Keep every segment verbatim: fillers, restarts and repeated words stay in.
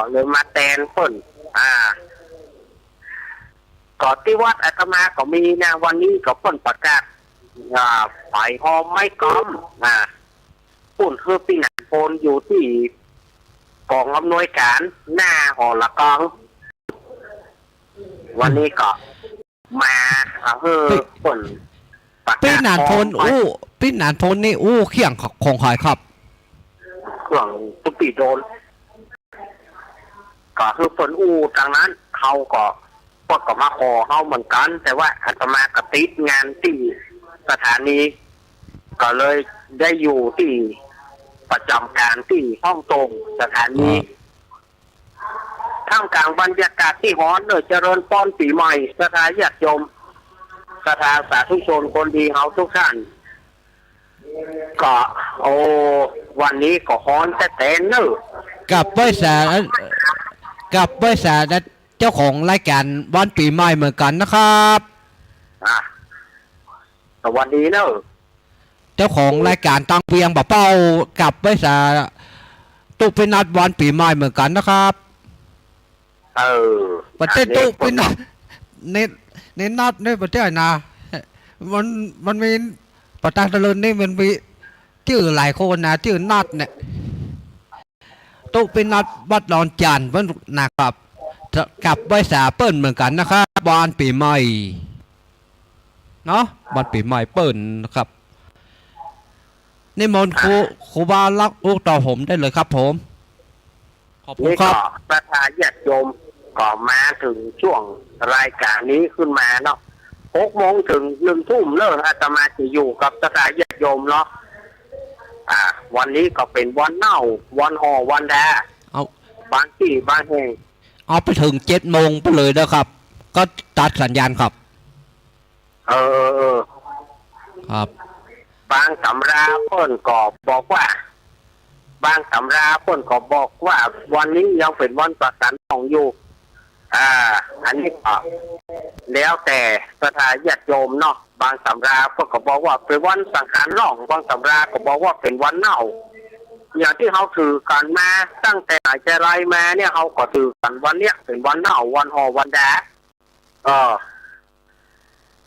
ก็เลยมาแตนเปิ้น อ่า ก็ตี้วัดอาตมาก็มีนะ วันนี้ก็เปิ้นประกาศ อ่า ไผฮอไม้ก๊อม อ่า ปุ้น คือปี้หนานโพนอยู่ตี้กองอำนวยก๋านหน้าหอละกอง วันนี้ก็มา อ่า หื้อ ปี้ เปิ้นประกาศ ปี้หนานโพน ฮอไม้ อู้ ปี้หนานโพนนี่อู้เครื่องของใผครับ เครื่องตุ๊ปี้โดน ก็คือเปิ้นอู้ตังนั้น เฮาก็ เปิ้นก็มาขอเฮาเหมือนกั๋น แต่ว่าอาตมาก็ติดงานตี้สถานี ก็เลยได้อยู่ตี้ประจ๋ำก๋านตี้ห้องตรงสถานี ครับ ท่ามกลางบรรยากาศตี้ฮ้อนเนอะ เจริญปอนปี๋ใหม่ ศรัทธาญาติโยม ศรัทธาสาธุชนคนดีเฮาทุกท่าน ก็ โอ้ วันนี้ก็ฮ้อนแต๊ๆ เนอะ กับไหว้สา กับไหว้สาเจ้าของรายก๋านวันปี๋ใหม่เหมือนกั๋นนะครับ อ่ะ สวัสดีเนอะ เจ้าของรายก๋านตางเวียงบ่าเป้า กับไหว้สาตุ๊ปี้นัดวันปี๋ใหม่เหมือนกั๋นนะครับ เออ บ่ใจ้ตุ๊ปี้นัด เน เนนัดเนี่ยบ่ใจ้นะ มัน มันมี ปะตางตะเลินนี่มันมีจื้อหลายคนนะ จื้อนัดเนี่ย ตุ๊ปี้นัดวัดดอนจั่นเปิ้นนะครับ กับไหว้สาเปิ้นเหมือนกั๋นนะครับ วันปี๋ใหม่ เนาะ วันปี๋ใหม่เปิ้นนะครับ นิมนต์ครู ครูบาลักษณ์ อุตตมผมได้เลยครับผม ขอบคุณครับ นี่ก็ศรัทธาญาติโยมก็มาเถิงช่วงรายก๋านนี้ขึ้นมาเนาะ หกโมงเถิงหนึ่งทุ่มเนอะ อาตมาจะอยู่กับศรัทธาญาติโยมเนาะ อ่า วันนี้ก็เป๋นวันเน่า วันห่อ วันดา เอา บางตี้บางแห่ง เอาไปเถิงเจ็ดโมงไปเลยนะครับ ก็ตัดสัญญาณครับ เออ เออ เออ ครับ บางต๋ำราเปิ้นก็บอกว่า บางต๋ำราเปิ้นก็บอกว่าวันนี้ยังเป๋นวันประสานหลองอยู่ อ่า อันนี้ก็แล้วแต่ศรัทธาญาติโยมเนาะ บางต๋ำราเปิ้นก็บอกว่าเป๋นวันสังขารหลอง บางต๋ำราก็บอกว่าเป๋นวันเน่า อย่างตี้เฮาถือกั๋นมาตั้งแต่ไหนแต่ไรมาเนี่ย เฮาก็ถือกั๋นวันเนี้ยเป๋นวันเน่า วันห่อ วันดา เออ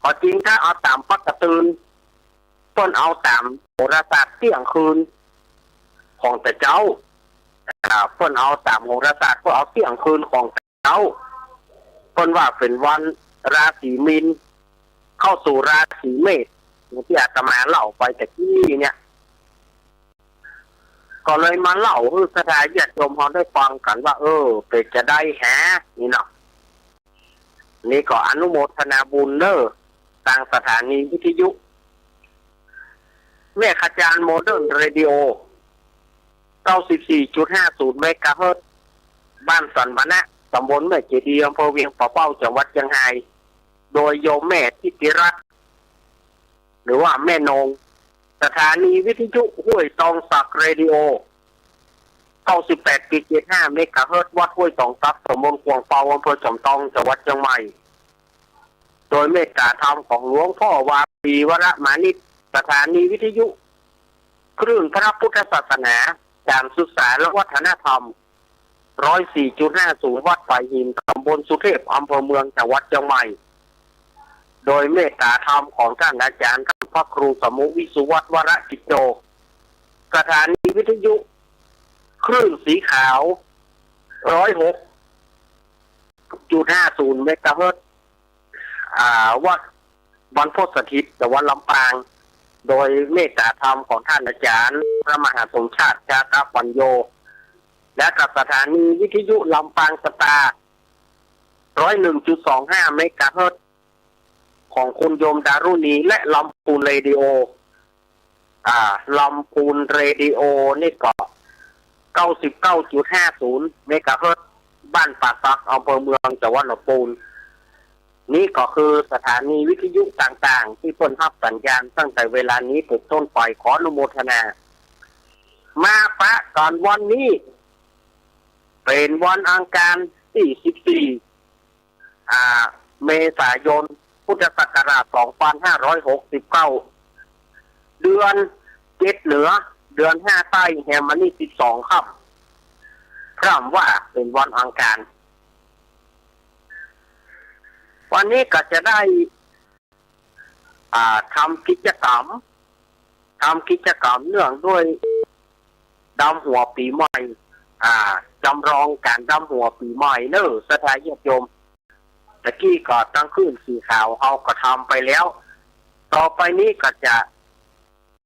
ก็จริงถ้าเอาต๋ามปกติ เปิ้นเอาต๋ามโหราศาสตร์เตี้ยงคืนของแต่เจ๊า อ่า เปิ้นเอาต๋ามโหราศาสตร์ เปิ้นเอาเตี้ยงคืนของแต่เจ๊า เปิ้นว่าเป๋นวันราศีมีน เข้าสู่ราศีเมษ อย่างตี้อาตมาเล่าไปตะกี้เนี่ย ก็เลยมาเล่าหื้อศรัทธาญาติโยมเฮาได้ฟังกั๋นว่า เออ เป๋นจาใดแหนี่เนาะ นี่ก็อนุโมทนาบุญเน่อ ตางสถานีวิทยุ แม่ขจารโมเดิร์นเรดิโอ เก้าสิบสี่จุดห้าศูนย์เมกะเฮิรตซ์ บ้านสันมะนะ ต๋ำบลแม่เจดีย์ อำเภอเวียงป่าเป้า จังหวัดเจียงฮาย โดยโยมแม่ทิติรัตน์ หรือว่าแม่นง สถานีวิทยุห้วยตองสักเรดิโอ เก้าสิบแปดจุดเจ็ดห้าเมกะเฮิรตซ์ วัดห้วยตองสัก ต๋ำบลขวางเปา อำเภอจอมตอง จังหวัดเจียงใหม่ โดยเมตตาธรรมของหลวงพ่อวาปี วรมานิช สถานีวิทยุ คลื่นพระพุทธศาสนา การศึกษาและวัฒนธรรม ร้อยสี่จุดห้าศูนย์ วัดฝายหิน ต๋ำบลสุเทพ อำเภอเมือง จังหวัดเจียงใหม่ โดยเมตตาธรรมของท่านอาจารย์ ท่านพระครูสมุห์ วิสุวัฒน์ วรกิจโจ สถานีวิทยุ คลื่นสีขาว ร้อยหกจุดห้าศูนย์เมกะเฮิรตซ์ อ่า วัดบรรพตสถิต จังหวัดลำปาง โดยเมตตาธรรมของท่านอาจารย์ พระมหาสมชาติ ชาตปัญโญ และกับสถานีวิทยุลำปางสตาร์ ร้อยหนึ่งจุดสองห้าเมกะเฮิรตซ์ ของคุณโยมดารุณี และลำพูนเรดิโอ อ่า ลำพูนเรดิโอนี่ก็ เก้าสิบเก้าจุดห้าศูนย์เมกะเฮิรตซ์ บ้านป่าสัก อำเภอเมือง จังหวัดลำพูน นี่ก็คือสถานีวิทยุต่างๆ ตี้เปิ้นฮับสัญญาณตั้งแต่เวลานี้เป๋นต้นไป ขออนุโมทนา มาปะกั๋นวันนี้ เป๋นวันอังคารตี้ สิบสี่ อ่า เมษายน พุทธศักราช สองพันห้าร้อยหกสิบเก้า เดือนเจ็ดเหนือ เดือนห้าใต้ แฮมมานี่ สิบสองค่ำ พร่ำว่าเป๋นวันอังคาร วันนี้ก็จะได้ อ่า ทำกิจกรรม ทำกิจกรรมเนื่องด้วยดำหัวปี๋ใหม่ อ่า จำลองก๋านดำหัวปี๋ใหม่เน่อ ศรัทธาญาติโยม ตะกี้ก็ตังคลื่นสีขาวเฮาก็ทำไปแล้ว ต่อไปนี้ก็จะ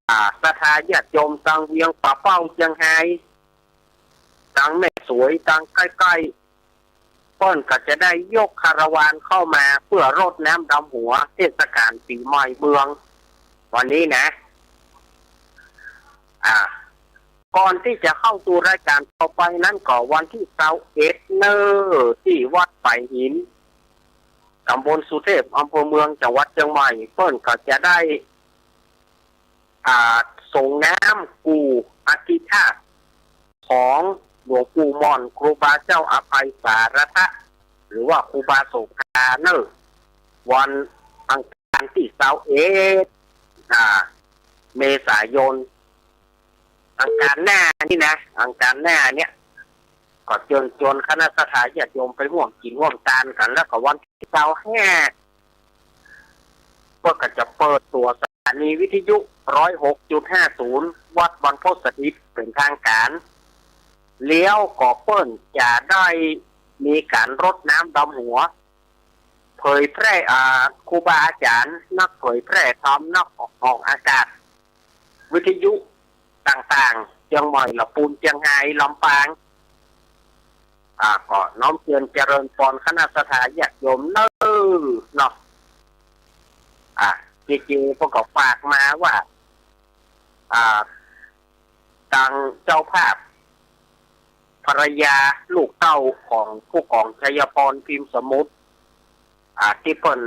อ่า ศรัทธาญาติโยมตังเวียงป่าเป้าเจียงฮาย ตังแม่สวย ตังใก้ๆ เปิ้นก็จะได้ยกคาราวานเข้ามาเปื้อรดน้ำดำหัวเทศกาลปี๋ใหม่เมือง วันนี้นะ อ่า ก่อนตี้จะเข้าสู่รายก๋านต่อไปนั้นก็วันตี้ซาวเอ็ดเน่อ ตี้วัดป่ายหิน ต๋ำบลสุเทพ อำเภอเมือง จังหวัดเจียงใหม่ เปิ้นก็จะได้ อ่า สรงน้ำกู่อธิธาตุของหลวงปู่หม่อน ครูบาเจ้าอภัยสารทะ หรือว่าครูบาโสภาเน่อ วันอังคารตี้ซาวเอ็ด อ่า เมษายน อังคารหน้านี่นะ อังคารหน้าเนี่ย ก็เจิญจวนคณะศรัทธาญาติโยมไปฮ่วมกิ๋นฮ่วมตานกั๋น แล้วก็วันตี้ซาวห้า เปิ้นก็จะเปิดตั๋วสถานีวิทยุ ร้อยหกจุดห้าศูนย์ วัดบรรพตสถิตเป๋นตางก๋าน แล้วก็เปิ้นจะได้มีก๋านรดน้ำดำหัว เผยแพร่ อ่า ครูบาอาจ๋ารย์ นักเผยแพร่ธรรม นักออกอากาศ วิทยุต่างๆ เจียงใหม่ ละปูน เจียงฮาย ลำปาง อ่า ก็น้อมเจิญเจริญปอนคณะศรัทธาญาติโยมเน่อเนาะ อ่า เจเจเปิ้นก็ฝากมาว่า อ่า ตังเจ้าภาพ ภรรยาลูกเต้าของผู้กองชัยพร พิมพ์สมุทร อ่า ตี้เปิ้น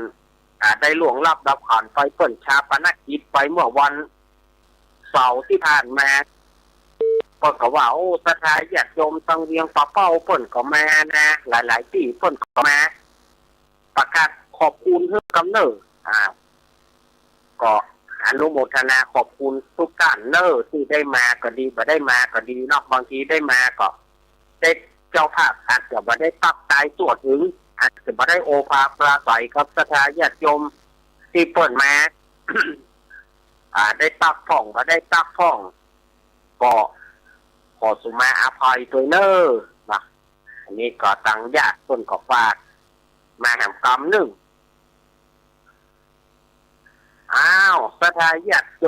อ่า ได้ล่วงลับดับขันไป เปิ้นฌาปนกิจไปเมื่อวันเสาร์ตี้ผ่านมา เปิ้นก็ว่า โอ้ ศรัทธาญาติโยมตังเวียงป่าเป้าเปิ้นก็มานะ หลายๆ ตี้เปิ้นก็มา ประกาศขอบคุณเฮือกำเน่อ อ่า ก็อนุโมทนาขอบคุณทุกท่านเน่อ ตี้ได้มาก็ดี บ่ได้มาก็ดีเนาะ บางทีได้มาก็ เจ้าภาพอาจจะบ่ได้ปักตายตั๋วเถิง อาจจะบ่ได้โอภาปราศรัยกับศรัทธาญาติโยมตี้เปิ้นมา อ่า ได้ปักพ่อง บ่ได้ปักพ่อง ก็ขอสุมาอภัยตวยเน่อ นะ อันนี้ก็ตังญาติเปิ้นก็ฝากมาแหมกำนึ่ง อ้าว ศรัทธาญาติโย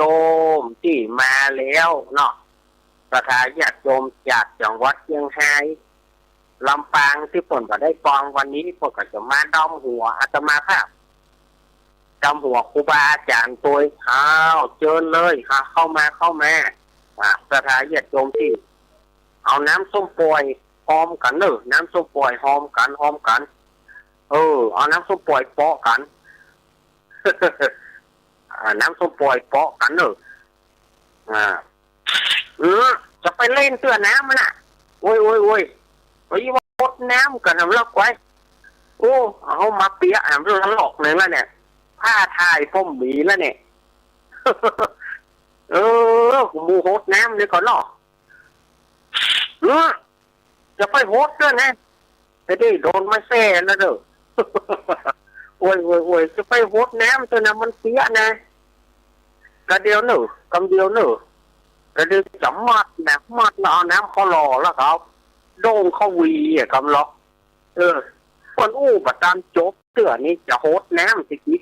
มตี้มาแล้วเนาะ ศรัทธาญาติโยมจากจังหวัดเจียงฮาย ลำปาง ตี้เปิ้นบ่ได้ฟังวันนี้ เปิ้นก็จะมาดำหัวอาตมาภาพ ดำหัวครูบาอาจ๋ารย์ตวย อ้าว เจิญเลย อ่ะ เข้ามา เข้ามา อ่ะ ศรัทธาญาติโยมตี้ เอาน้ำส้มป่อยหอมกั๋นเน่อ น้ำส้มป่อยหอมกั๋น หอมกั๋น เออ เอาน้ำส้มป่อยเปาะกั๋น อ่า น้ำส้มป่อยเปาะกั๋นเน่อ อ่า เออ จะไปเล่นเตื้อน้ำมันน่ะ โอ้ย โอ้ย โอ้ย ไปว่าหดน้ำกั๋นทำลอกไว้ โอ้ เอามาเปียะทำลอกหนึ่งแล้วเนี่ย ผ้าถ่ายป้อมหมีแล้วเนี่ย เออ กูมูหดน้ำนี่ก่อนเนาะ เออ จะไปหดเตื้อนะ จะได้โดนมาแซ่แล้วเด้อ โอ้ย โอ้ย โอ้ย จะไปหดน้ำเตื้อนะ มันเปียะนะ กะเดียวเน่อ กำเดียวเน่อ กะเดียวจะมัดนะ มัดแล้วเอาน้ำเข้าหล่อแล้วก็เอาโด่งเข้าหวีอะ กำลอ เออ เปิ้นอู้บ่ตันจบ เตื้อนี้จะหดน้ำสิกิ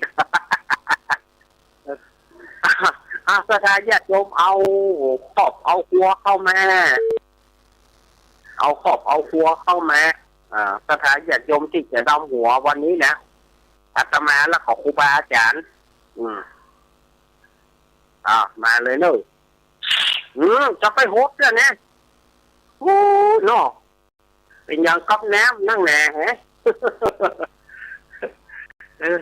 อ่ะ ศรัทธาญาติโยมเอาครอบเอาครัวเข้ามา เอาครอบเอาครัวเข้ามา อ่า ศรัทธาญาติโยมตี้จะดำหัววันนี้นะ อาตมาแล้วก็ครูบาอาจ๋ารย์ อืม อ่า มาเลยเน่อ อืม จะไปหดเตื้อนะ โอ้ เนาะ เป๋นหยังกับน้ำนักแหน่แฮะ เออ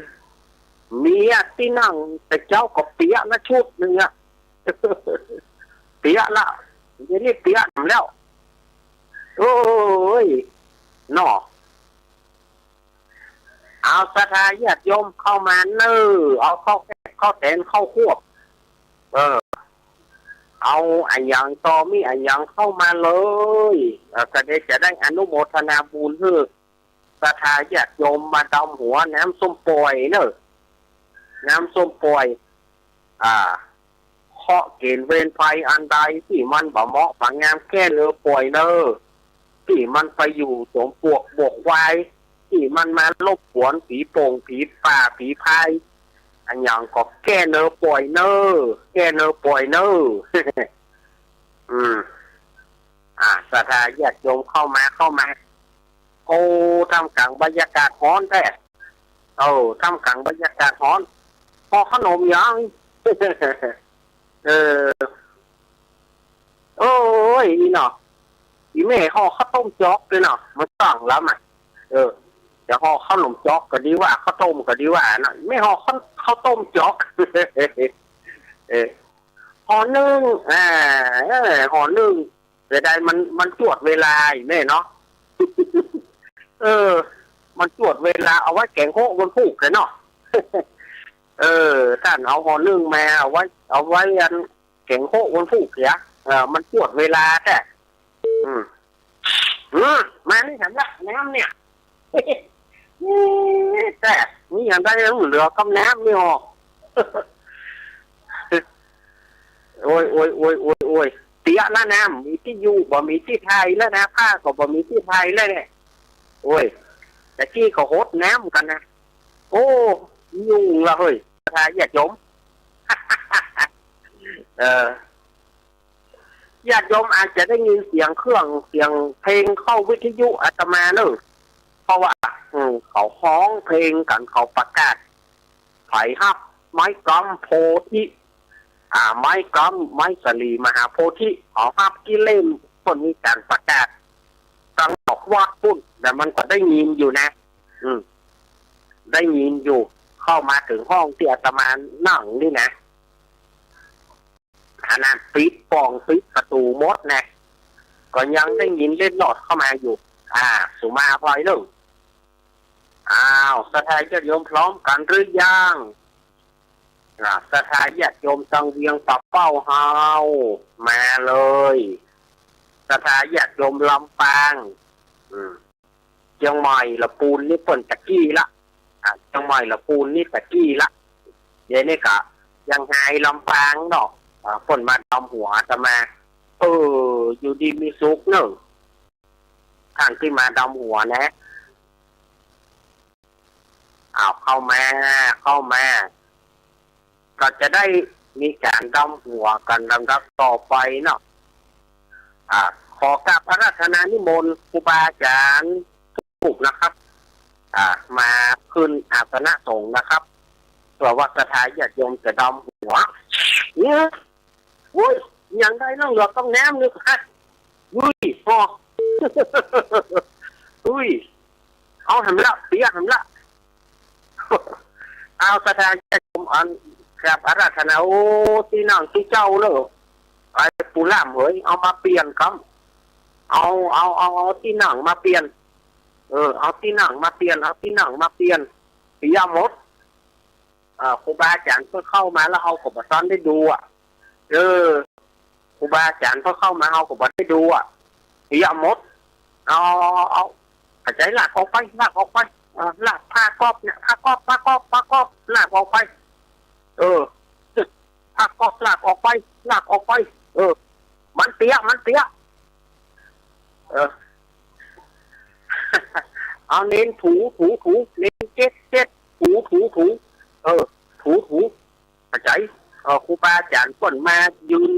เมียตี้นั่งแต่เจ๊าก็เปียะละชุดนึ่งอะ เปียะละ เดี๋ยวนี้เปียะแล้ว โอ้ย เนาะ เอาศรัทธาญาติโยมเข้ามาเน่อ เอาข้าวแกงข้าวแตนข้าวควบ เออ เอาอะหยังต่อ มีอะหยังเข้ามาเลย เอ่อ ก็ได้ จะได้อนุโมทนาบุญหื้อศรัทธาญาติโยมมาดำหัวน้ำส้มป่อยเนอะ น้ำส้มป่อย อ่า เคราะห์เกณฑ์เวรภัยอันใดตี้มันบ่เหมาะบ่งาม แก้เนอป่อยเนอ ตี้มันไปอยู่โสมปวกบวกควาย ตี้มันมารบกวนผีโป่งผีป่าผีพาย อะหยังก็แก้เนอป่อยเนอ แก้เนอป่อยเนอ อืม อ่า ศรัทธาญาติโยมเข้ามา เข้ามา โอ้ ท่ามกลางบรรยากาศฮ้อนแต๊ เออ ท่ามกลางบรรยากาศฮ้อน ห่อขนมยัง เออ โอ้ย อีเนาะ อีแม่ห่อข้าวต้มจ๊อกเลยเนาะ มันสั่งแล้วมา เออ จะห่อขนมจ๊อกก็ดีว่า ข้าวต้มก็ดีว่าเนาะ แม่ห่อข้าว ข้าวต้มจ๊อก เออ ห่อนึ่ง อ่า เออ ห่อนึ่ง เสียดายมัน มันจวดเวลาอีแม่เนาะ เออ มันจวดเวลาเอาไว้แก๋งโฮะวันพูกแต๊เนาะ เออ ต้านเอาห่อนึ่งมาเอาไว้ เอาไว้อันแก๋งโฮะวันพูกเสีย เออ มันจวดเวลาแต๊ อืม อืม มานี่หันละ น้ำเนี่ย แต๊ มีอะหยังได้เหลือกับน้ำนี่ออก โอ้ย โอ้ย โอ้ย โอ้ย โอ้ย เตี้ยละน้ำ มีตี้อยู่ บ่มีตี้ถ่ายแล้วนะ ผ้าก็บ่มีตี้ถ่ายแล้วเนี่ย โอ้ย ตะกี้ก็หดน้ำกั๋นนะ โอ้ ยุ่งละเฮ้ย ศรัทธาญาติโยม เออ ญาติโยมอาจจะได้ยินเสียงเครื่อง เสียงเพลงเข้าวิทยุอาตมาเนอะ เพราะว่า อืม เขาฮ้องเพลงกั๋น เขาประกาศ ไผฮับไม้กำโพธิ อ่า ไม้กำ ไม้สาลีมหาโพธิ เขาฮับกิเลส เปิ้นมีก๋านประกาศ ตังนอกวัดปุ้น แต่มันก็ได้ยินอยู่นะ อืม ได้ยินอยู่ เข้ามาเถิงห้องตี้อาตมานั่งนี่นะ ขนาดปิดป่องปิดประตู๋หมดนะ ก็ยังได้ยินเล็ดลอดเข้ามาอยู่ อ่า สุมาพลอยเนอะ อ้าว ศรัทธาญาติโยมพร้อมกั๋นหรือยัง อ่า ศรัทธาญาติโยมตังเวียงป่าเป้าเฮา มาเลย ศรัทธาญาติโยมลำปาง อืม เจียงใหม่ละปูนนี่เปิ้นตะกี้ละ อ่า เจียงใหม่ละปูนนี่ตะกี้ละ เดี๋ยวนี้ก็ยังไฮลำปางเนาะ อ่า เปิ้นมาดำหัวอาตมา เออ อยู่ดีมีสุขเนอะ ต้านตี้มาดำหัวนะ อ้าว เข้ามา เข้ามา ก็จะได้มีก๋านดำหัวกั๋นลำดับต่อไปเนาะ อ่า ขอกราบอาราธนานิมนต์ครูบาอาจ๋ารย์ทุกรูปนะครับ อ่า มาขึ้นอาสนะสงฆ์นะครับ เปื้อว่าศรัทธาญาติโยมจะดำหัว เนี่ย โอ้ย ยังได้นั่งเหลือต้องแนมนึกฮะ อุ้ย อ้อ อุ้ย เอาแหมละ เปียแหมละ เอาศรัทธาญาติโยมอันกราบอาราธนา โอ้ ตี้นั่งตี้เจ้าเนอะ ไอ้ปู่ล่ามเหย เอามาเปลี่ยนกำ เอา เอา เอา เอาตี้นั่งมาเปลี่ยน เออ เอาตี้นั่งมาเปลี่ยน เอาตี้นั่งมาเปลี่ยน เปียหมด อ่า ครูบาอาจ๋ารย์เปิ้นเข้ามาแล้วเฮาก็บ่ตันได้ดูอะ เออ ครูบาอาจ๋ารย์เปิ้นเข้ามาเฮาก็บ่ได้ดูอะ เปียหมด เอา เอา เอา เอา เข้าใจ๋ ลากออกไป ลากออกไป เออ ลากผ้าก๊อบเนี่ย ผ้าก๊อบ ผ้าก๊อบ ผ้าก๊อบ ลากออกไป เออ ผ้าก๊อบ ลากออกไป ลากออกไป เออ มันเปีย มันเปีย เออ เอาเณรถู ถู ถู เณรเช็ด เช็ด ถู ถู ถู เออ ถู ถู เข้าใจ๋ เออ ครูบาอาจ๋ารย์เปิ้นมายืน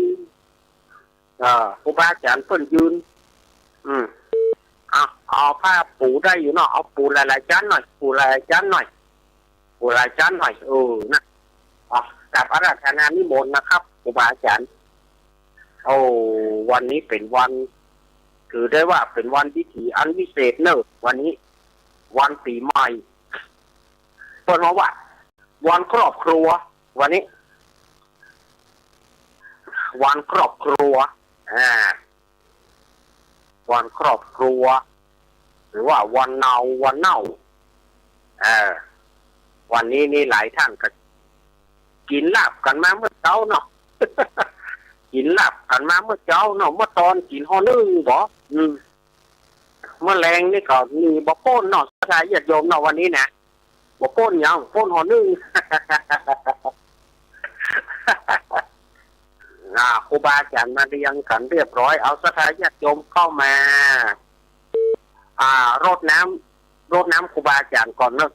เออ ครูบาอาจ๋ารย์เปิ้นยืน อืม เอา เอาผ้าปูได้อยู่เนาะ เอาปูหลายๆ จั๊นหน่อย ปูหลายๆ จั๊นหน่อย ปูหลายจั๊นหน่อย เออ นะ อ่ะ กราบอาราธนานิมนต์นะครับ ครูบาอาจ๋ารย์ โอ้ วันนี้เป๋นวัน ถือได้ว่าเป๋นวันดีถีอันวิเศษเนอะ วันนี้ วันปี๋ใหม่ เปิ้นฮ้องว่า วันครอบครัว วันนี้ วันครอบครัว อ่า วันครอบครัว หรือว่าวันเนา วันเน่า เออ วันนี้นี่หลายท่านก็กิ๋นลาบกั๋นมาเมื่อเจ๊าเนาะ กิ๋นลาบกั๋นมาเมื่อเจ๊าเนาะ เมื่อตอนกิ๋นห่อนึ่งบ่ อืม เมื่อแลงนี่ก็มีบ่าป้นเนาะ ศรัทธาญาติโยมเนาะ วันนี้นะ บ่าป้นหยัง ป้นห่อนึ่ง อ่า ครูบาอาจ๋ารย์มาเรียงกั๋นเรียบร้อย เอาศรัทธาญาติโยมเข้ามา อ่า รดน้ำ รดน้ำครูบาอาจ๋ารย์ก่อนเนาะ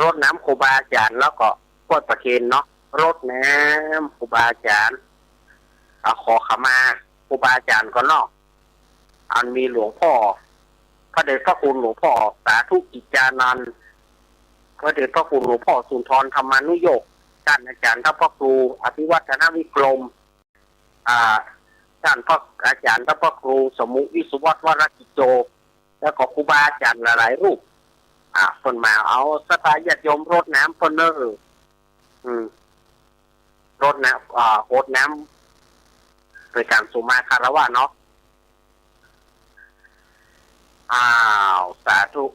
รดน้ำครูบาอาจ๋ารย์แล้วก็ปล่อยประเคนเนาะ รดน้ำครูบาอาจ๋ารย์ อ่า ขอขมาครูบาอาจ๋ารย์ก่อนเนาะ อันมีหลวงพ่อ พระเดชพระคุณหลวงพ่อสาธุกิจจานันท์ พระเดชพระคุณหลวงพ่อสุนทรธรรมานุโยค ต้านอาจ๋ารย์พระครูอภิวัฒนวิกรม อ่า ต้านพระอาจ๋ารย์พระครูสมุวิศวัตวรกิจโจ แล้วก็ครูบาอาจ๋ารย์หลายๆ รูป อ่า เปิ้นมา เอาศรัทธาญาติโยมรดน้ำเปิ้นเน่อ อืม รดน้ำ อ่า รดน้ำ โดยการสุมาคารวะเนาะ อ้าว สาธุ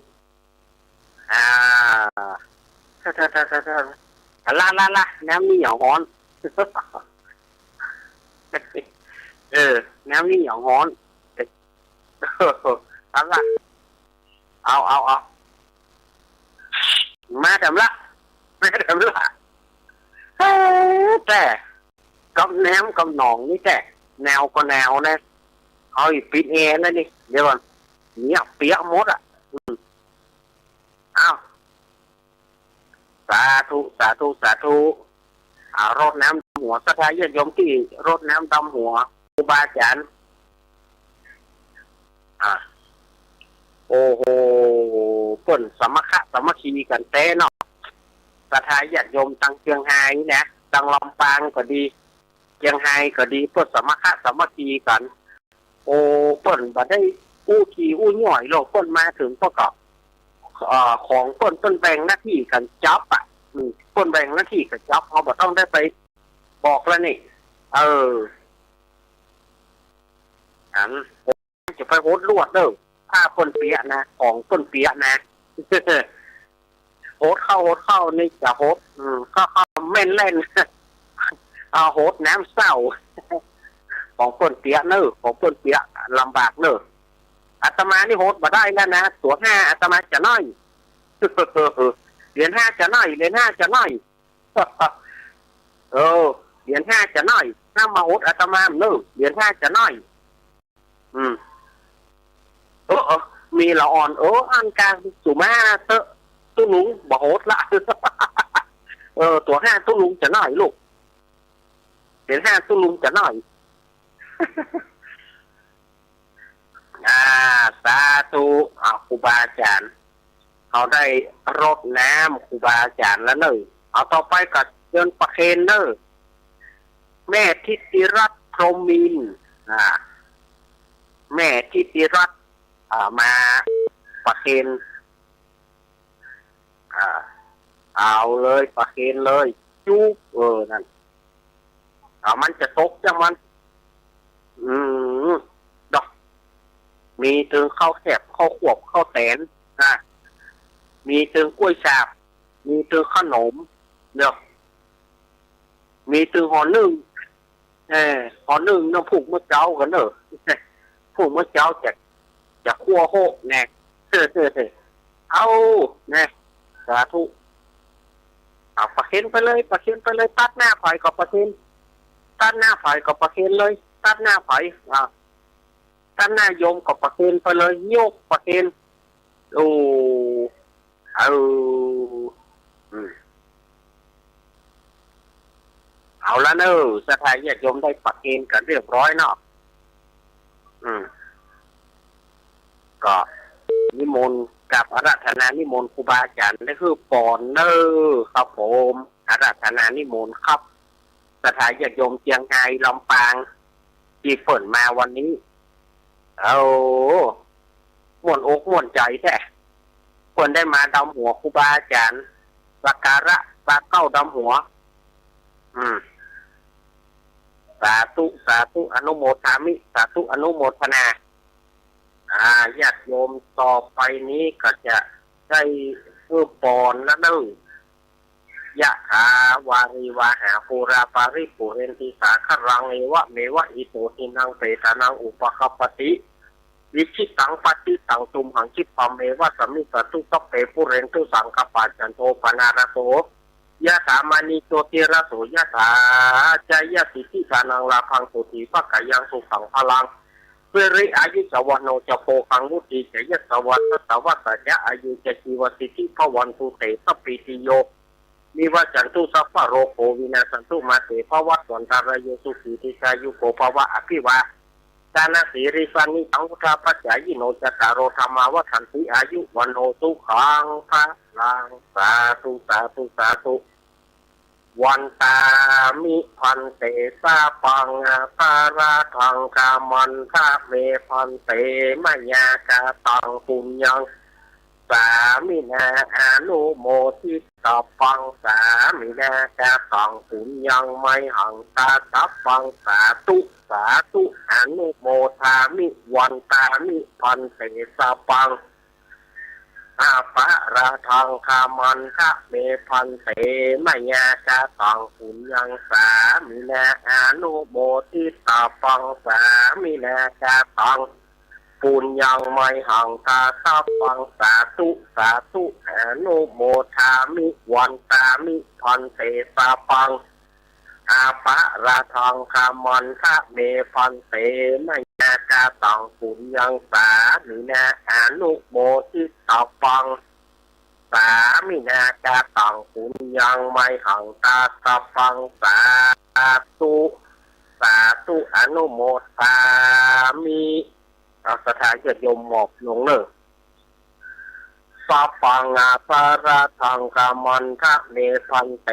อ่า ละ ละ ละ น้ำนี่หยังฮ้อน เออ น้ำนี่หยังฮ้อน เอาละ เอา เอา เอา มาแถมละ มาแถมละ เอ้อ แต่ กับแหนมกับหนองนี่แต่ หนาวก็หนาวนะ เอาอี้ปิดแอร์แล้วนี่ เดี๋ยวก่อน เนี่ยเปียกหมดอ่ะ อืม อ้าว สาธุ สาธุ สาธุ อ่า รดน้ำดำหัว ศรัทธาญาติโยมตี้รดน้ำดำหัว ครูบาอาจ๋ารย์ อ่า โอ้โห เปิ้นสามัคคะสามัคคีกั๋นแต๊เนาะ ศรัทธาญาติโยมตังเจียงฮายนี่นะ ตังลำปางก็ดี เจียงฮายก็ดี เปิ้นสามัคคะสามัคคีกั๋น โอ้ เปิ้นบ่ได้อู้ถี่อู้หย่อยหรอก เปิ้นมาเถิงเปิ้นก็ เอ่อ ของเปิ้น เปิ้นแบ่งหน้าตี้กั๋นจับอะ อืม เปิ้นแบ่งหน้าตี้กั๋นจับ เฮาบ่ต้องได้ไปบอกแล้วนี่ เออ อัน จะไปหดลวดเน่อ ผ้าเปิ้นเปียะนะ ของเปิ้นเปียะนะ หดเข้า หดเข้า นี่จะหด อืม เข้า เข้าแม่นแล่น เอาหดน้ำเศร้า ของเปิ้นเปียะเน่อ ของเปิ้นเปียะ ลำบากเน่อ อาตมานี่หดบ่ได้แล้วนะ ตั๋วห้าอาตมาจะน้อย เหรียญห้าจะน้อย เหรียญห้าจะน้อย เออ เหรียญห้าจะน้อย ห้ามมาหดอาตมาเน่อ เหรียญห้าจะน้อย อืม เออ เออ มีละอ่อน เออ อันกลางสุมาเต๊อะ ตุ๊ลุง บ่หดละ เออ ตั๋วห้าตุ๊ลุงจะน้อยลูก เหรียญห้าตุ๊ลุงจะน้อย อ่า สาธุ อ่า ครูบาอาจ๋ารย์ เขาได้รดน้ำครูบาอาจ๋ารย์แล้วเน่อ เอาต่อไปก็เจิญประเคนเน่อ แม่ทิติรัตน์ พรหมมินทร์ อ่า แม่ทิติรัตน์ อ่า มาประเคน อ่า เอาเลย ประเคนเลย จุ๊บ เออ นั่น อ่า มันจะตกจังมัน อืม ดอก มีเถิงข้าวแคบ ข้าวควบ ข้าวแตน อ่ะ มีเถิงกล้วยฉาบ มีเถิงขนม เนาะ มีเถิงห่อนึ่ง เออ ห่อนึ่งเนาะ พุกเมื่อเจ๊ากั๋นเน่อ พุกเมื่อเจ๊าจะ จะคั่วโฮะแน่ เอา แน่ สาธุ เอาประเคนไปเลย ประเคนไปเลย ตัดหน้าใผก็ประเคน ตัดหน้าใผก็ประเคนเลย ตัดหน้าใผ อ่า ตัดหน้าโยมก็ประเคนไปเลย ยกประเคน โอ้ เออ อืม เอาละเน่อ ศรัทธาญาติโยมได้ประเคนกั๋นเรียบร้อยเนาะ อืม ก็นิมนต์ กราบอาราธนานิมนต์ครูบาอาจ๋ารย์ได้หื้อปอนเน่อ ครับผม อาราธนานิมนต์ครับ ศรัทธาญาติโยมเจียงฮาย ลำปาง ตี้เปิ้นมาวันนี้ โอ้ ม่วนอกม่วนใจ๋แท้ เปิ้นได้มาดำหัวครูบาอาจ๋ารย์ สักการะ สาเก้าดำหัว อืม สาธุ สาธุ อนุโมทามิ สาธุ อนุโมทนา อ่า ญาติโยมต่อไปนี้ก็จะได้หื้อปอนแล้วเน่อ ยะถา วาริวาหา ปูรา ปาริปูเรนติ สาคะรัง เอวะเมวะ อิโต ทินนัง เปตานัง อุปะคัปปะติ อิชิตัง ปัตติตัง ตุมหัง คิปปะเมวะ สะมิชฌะตุ สัพเพ ปูเรนตุ สังกะปา จันโท ปะนาระโส ยะถา มะณี โชติระโส ยะถา จายะ สิทธิสานัง ลาภัง โสติ ปักขะยัง สุขัง พะลัง สิริ อายุ จะ วัณโณ จะ โภคัง วุฒิ จะ ยะสะวา สะสะวะสะจะ อายุ จะ จีวะ สิทธิ ภะวันตุ เต สัพพีติโย วิวัชชันตุ สัพพะโรโค วินาสสันตุ มา เต ภะวัตวันตะราโย สุขี ทีฆายุโก ภะวะ อภิวาทะนะสีลิสสะ นิสสะ วุฑฒาปะจายิโน จัตตาโร ธรรมา วัฑฒันติ อายุ วัณโณ สุขัง พะลัง สาธุ สาธุ สาธุ วันตามิ ภันเต สะปัง อะปะราทัง ขมันทะ เม ภันเต มะยา กะตัง ปุญญัง สามินา อะนุโมทิตะปัง สามินา กะตัง ปุญญัง มะยหัง ตะสะปัง สาธุ สาธุ อะนุโมทามิ วันตามิ ภันเต สะปัง อะปะราทัง ขมันทะ เม ภันเต มะยา กะตัง ปุญญัง สามินา อะนุโมทิตะปัง สามินา กะตัง ปุญญัง มะยหัง ตะสะปัง สาธุ สาธุ อะนุโมทามิ วันตามิ ภันเต สะปัง อะปะราทัง ขมันทะ เม ภันเต มะยา กะตัง ปุญญัง สามินา อะนุโมทิตะปัง สามินา กะตัง ปุญญัง มะยหัง ตะสะปัง สาธุ สาธุ อะนุโมทามิ เอาศรัทธาญาติโยมหมอบลงเน่อ สะปัง อะปะราทัง ขมันทะ เม ภันเต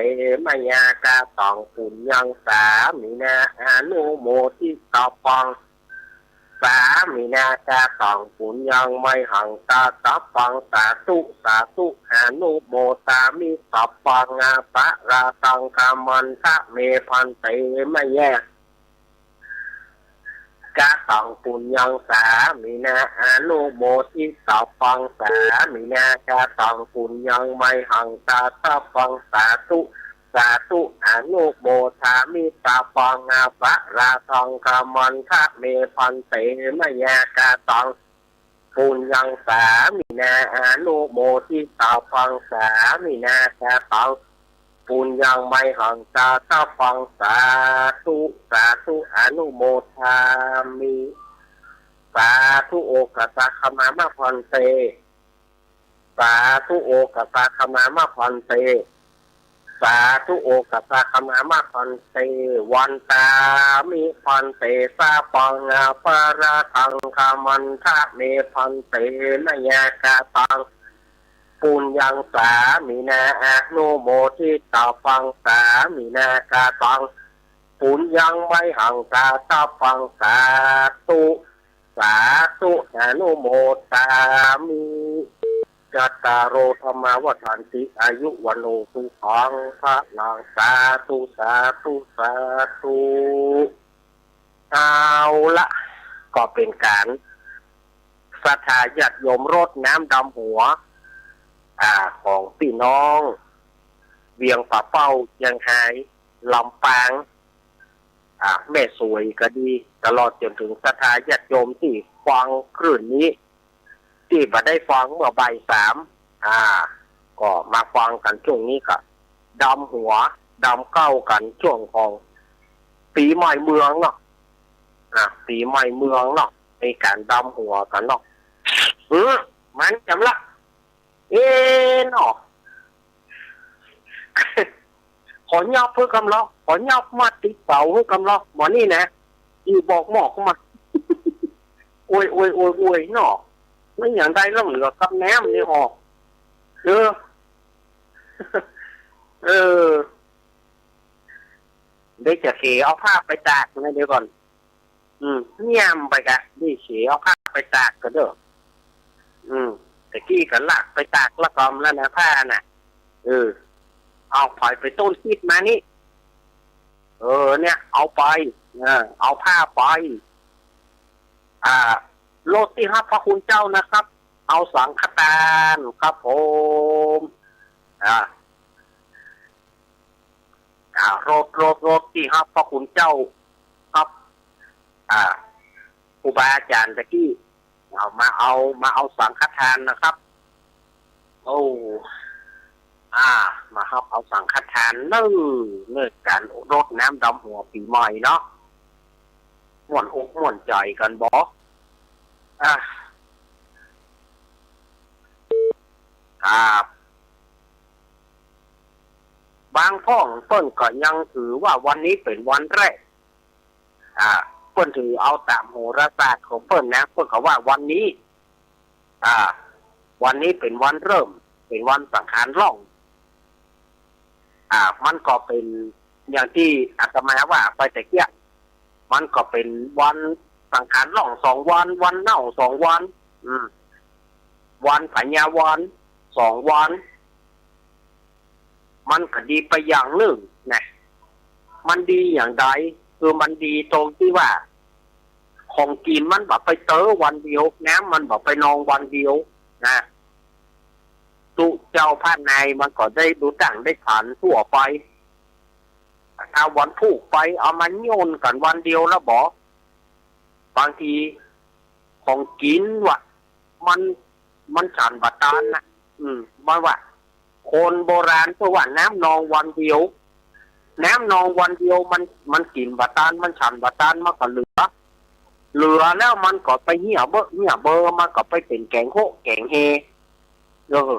มะยา กะตัง ปุญญัง สามินา อะนุโมทิตะปัง สามินา กะตัง ปุญญัง มะยหัง ตะสะปัง สาธุ สาธุ อะนุโมทามิ สะปัง อะปะราทัง ขมันทะ เม ภันเต มะยา กะตัง ปุญญัง สามินา อะนุโมทิตะปัง สามินา กะตัง ปุญญัง มะยหัง ตะสะปัง สาธุ สาธุ อะนุโมทามิ สะปัง อะปะราทัง ขมันทะ เม ภันเต มะยา กะตัง ปุญญัง สามินา อะนุโมทิตะปัง สามินา กะตัง ปุญญัง มะยหัง ตะสะปัง สาธุ สาธุ อะนุโมทามิ สาธุ โอกัสสะ ขมามะ ภันเต สาธุ โอกัสสะ ขมามะ ภันเต สาธุ โอกัสสะ ขมามะ ภันเต วันตามิ ภันเต สะปัง อะปะราทัง ขมันทะ เม ภันเต มะยา กะตัง ปุญญัง สามินา อะนุโมทิตะปัง สามินา กะตัง ปุญญัง มะยหัง ตะสะปัง สาธุ สาธุ อะนุโมทามิ จัตตาโร ธัมมา วัฑฒันติ อายุ วัณโณ สุขัง พะลัง สาธุ สาธุ สาธุ เอาละ ก็เป๋นก๋านศรัทธาญาติโยมรดน้ำดำหัว อ่า ของปี้น้อง เวียงป่าเป้า เจียงฮาย ลำปาง อ่า แม่สวยก็ดี ตลอดจ๋นเถิงศรัทธาญาติโยมตี้ฟังคลื่นนี้ ตี้บ่ได้ฟังเมื่อบ่ายสาม อ่า ก็มาฟังกั๋นช่วงนี้ก็ดำหัว ดำเก๊ากั๋นช่วงของปี๋ใหม่เมืองเนาะ อ่า ปี๋ใหม่เมืองเนาะ มีก๋านดำหัวกั๋นเนาะ เออ มันจ๋ำละ เอ๊ะเนาะ ขอยับหื้อกำลอ ขอยับมาติดเป๋าหื้อกำลอ หมอนี่นะ อีบอกหมอกมา โอย โอย โอย โอย เนาะ มันหยังได้ล่องเหลือกับแหนมนี่หอก เออ เออ เดี๋ยวจะเขเอาผ้าไปตากนะ เดี๋ยวก่อน อืม เยี่ยมไปกะ นี่เขเอาผ้าไปตากก่อนเด้อ อืม ตะกี้ก็ลากไปตากละก่อมแล้วนะ ผ้าน่ะ เออ เอา ใผไปต้นคิดมานี่ เออ เนี่ย เอาไป เออ เอาผ้าไป อ่า โลดตี้ฮับพระคุณเจ้านะครับ เอาสังฆทานครับผม อ่า ารถ รถ รถตี้ฮับพระคุณเจ้า ฮับ อ่า ครูบาอาจ๋ารย์ตะกี้ เอามา เอา มาเอาสังฆทานนะครับ โอ้ อ่า มาฮับเอาสังฆทานเน่อ เน่อก๋านรดน้ำดำหัวปี๋ใหม่เนาะ ม่วนอกม่วนใจ๋กั๋นบ่ อ่า ครับ บางพ่องเปิ้นก็ยังถือว่าวันนี้เป๋นวันแรก อ่า เปิ้นถือเอาต๋ามโหราศาสตร์ของเปิ้นนะ เปิ้นก็ว่าวันนี้ อ่า วันนี้เป๋นวันเริ่ม เป๋นวันสังขารล่อง อ่า มันก็เป๋นอย่างตี้อาตมาว่าไปตะเกียะ มันก็เป๋นวันสังขารล่องสองวัน วันเน่าสองวัน อืม วันพญาวันสองวัน มันก็ดีไปอย่างนึ่งนะ มันดีอย่างใด คือมันดีตรงตี้ว่า ของกิ๋นมันบ่ไปเต๊อะวันเดียว น้ำมันบ่ไปนองวันเดียวนะ ตุ๊เจ้าผ้าในมันก็ได้ดูตั้งได้ฉันทั่วไป ถ้าวันพูกไปเอามาโยนกั๋นวันเดียวแล้วบ่ บางทีของกิ๋นว่ะ มัน มันฉันบ่ตันนะ อืม มันว่า คนโบราณเปิ้นว่าน้ำนองวันเดียว น้ำนองวันเดียวมัน มันกิ๋นบ่ตัน มันฉันบ่ตัน มันก็เหลือ เหลือแล้วมันก็ไปเหี่ยเบ้อ เหี่ยเบ้อ มันก็ไปเป๋นแก๋งโฮะแก๋งเฮ เออ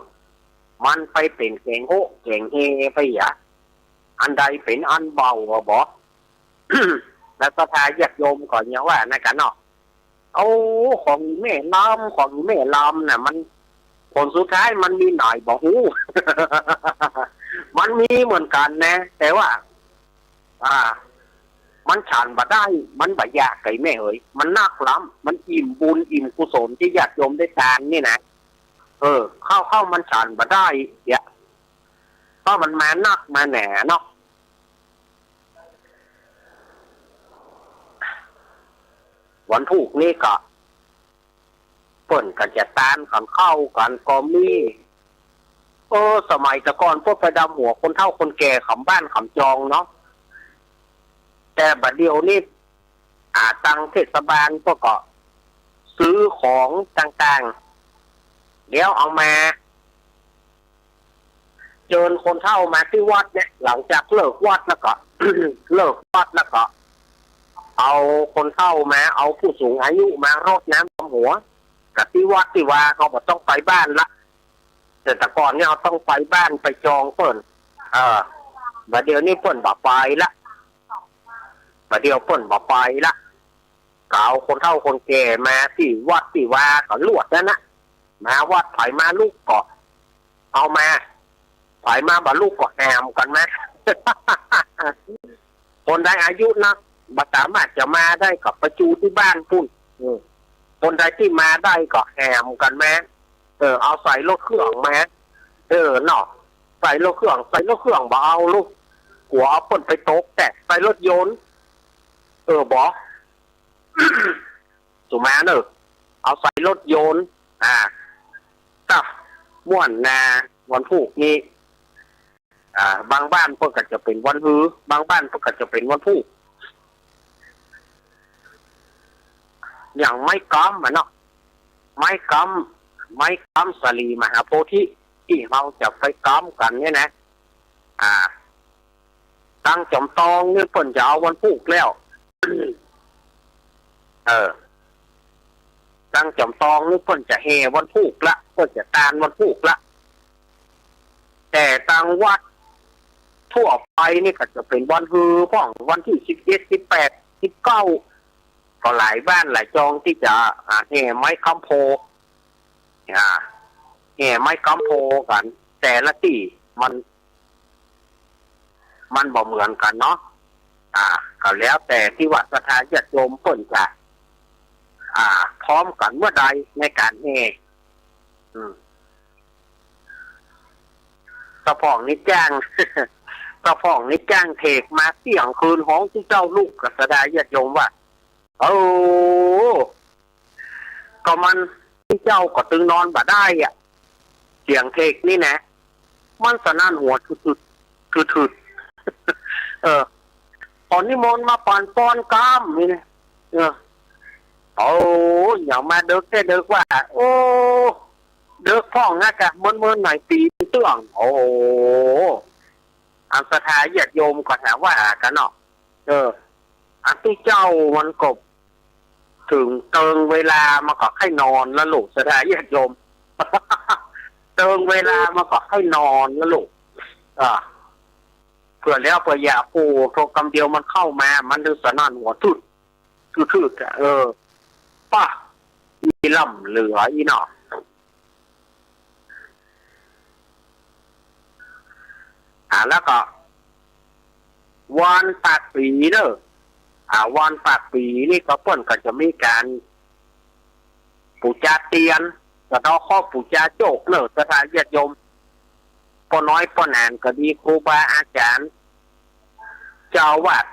มันไปเป๋นแก๋งโฮะแก๋งเฮไปอะ อันใดเป๋นอันเบาอะบ่ แล้วศรัทธาญาติโยมก็ยังว่านั่นกั๋นเนาะ โอ้ ของอีแม่ลำ ของอีแม่ลำน่ะ มัน ผลสุดท้ายมันมีหน่อยบ่ฮู้ มันมีเหมือนกั๋นนะ แต่ว่า อ่า มันฉันบ่ได้ มันบ่อยาก ไอ้แม่เอ๋ย มันนักล้ำ มันอิ่มบุญอิ่มกุศลตี้ญาติโยมได้ตานนี่นะ เออ ข้าว ข้าวมันฉันบ่ได้เสีย เพราะมันมานักมาแหน่เนาะ วันพูกนี้ก็ เปิ้นก็จะตานกั๋นข้าวกั๋นก็มี เออ สมัยแต่ก่อนเปิ้นไปดำหัวคนเฒ่าคนแก่ขำบ้านขำจองเนาะ แต่บ่าเดี่ยวนี้ อ่า ตังเทศบาลเปิ้นก็ซื้อของต่างๆ แล้วเอามา เจิญคนเฒ่ามาตี้วัดเนี่ย หลังจากเลิกวัดแล้วก็ เลิกวัดแล้วก็ เอาคนเฒ่ามา เอาผู้สูงอายุมารดน้ำดำหัว กะตี้วัดตี้วา เฮาบ่ต้องไปบ้านละ แต่แต่ก่อนเนี่ยเฮาต้องไปบ้านไปจองเปิ้น เออ บ่าเดี่ยวนี้เปิ้นบ่ไปละ บ่าเดี่ยวเปิ้นบ่ไปละ ก็เอาคนเฒ่าคนแก่มาตี้วัดตี้วาก็ลวดนั้นนะ มาวัดไผมาลุกก็เอามา ไผมาบ่ลุกก็แหมกั๋นมา คนใดอายุนัก บ่สามารถจะมาได้ก็ไปจูตี้บ้านปู้น อืม คนใดตี้มาได้ก็แหมกั๋นมา เออ เอาใส่รถเครื่องมา เออ เนาะ ใส่รถเครื่อง ใส่รถเครื่องบ่เอาลูก กั๋วเอาเปิ้นไปตกแต๊ ใส่รถยนต์ เออ บ่ สุมาเนอะ เอาใส่รถยนต์ อ่า ก็ม่วนนา วันพูกนี้ อ่า บางบ้านเปิ้นก็จะเป๋นวันฮือ บางบ้านเปิ้นก็จะเป๋นวันพูก อย่างไม้ก๊ำอะเนาะ ไม้ก๊ำ ไม้ก๊ำสาลีมหาโพธิ ตี้เฮาจะไปก๊ำกั๋นเนี่ยนะ อ่า ตังจ๋อมตองนี่เปิ้นจะเอาวันพูกแล้ว เออ ตังจ๋อมตองนี่เปิ้นจะแห่วันพูกละ เปิ้นจะตานวันพูกละ แต่ตังวัดทั่วไปนี่ก็จะเป๋นวันฮือพ่อง วันตี้สิบเจ็ด สิบแปด สิบเก้า ก็หลายบ้านหลายจองตี้จะ อ่า แห่ไม้ก๊ำโพ อ่า แห่ไม้ก๊ำโพกั๋น แต่ละตี้มัน มันบ่เหมือนกั๋นเนาะ อ่า ก็แล้วแต่ตี้ว่าศรัทธาญาติโยมเปิ้นจะ อ่า พร้อมกั๋นเมื่อใดในก๋านแห่ อืม ตะพ่องนี่จ้าง ตะพ่องนี่จ้างเถกมาเตี้ยงคืนฮ้องตี้เจ้าลูกกับศรัทธาญาติโยมว่า โอ้ ก็มันตี้เจ้าก็ตึงนอนบ่ได้อะ เสียงเถกนี่นะ มันสนั่นหัวถืดๆ ถืดๆ เออ ขอนิมนต์มาปั๋นปอนกำนี่นะ เออ โอ้ อย่างมาเดิ็กแต๊เดิ็กว่า โอ้ เดิ็กพ่องนะกะ เมินๆ หน่อย ตี๋เตื้อง โอ้ อันศรัทธาญาติโยมก็หาว่ากั๋นเนาะ เออ อันตี้เจ้ามันก็ เถิงเติงเวลามันก็ใค่นอนแล้วลูก ศรัทธาญาติโยม เติงเวลามันก็ใค่นอนแล้วลูก อ่า เปื้อแล้วเปื้ออยาก โอ้ โธ่ กำเดียวมันเข้ามา มันถึงสนั่นหัวทืด ทืดๆ อะ เออ ป้า มีล้ำเหลืออี้เนาะ อ่า แล้วก็ วันปากปี๋เน่อ อ่า วันปากปี๋นี่ก็เปิ้นก็จะมีก๋าน ปู๋จาเตียน สะเดาะเคราะห์ ปู๋จาโจคเน่อ ศรัทธาญาติโยม ป้อน้อยป้อหนานก็ดี ครูบาอาจ๋ารย์ เจ้าอาวาส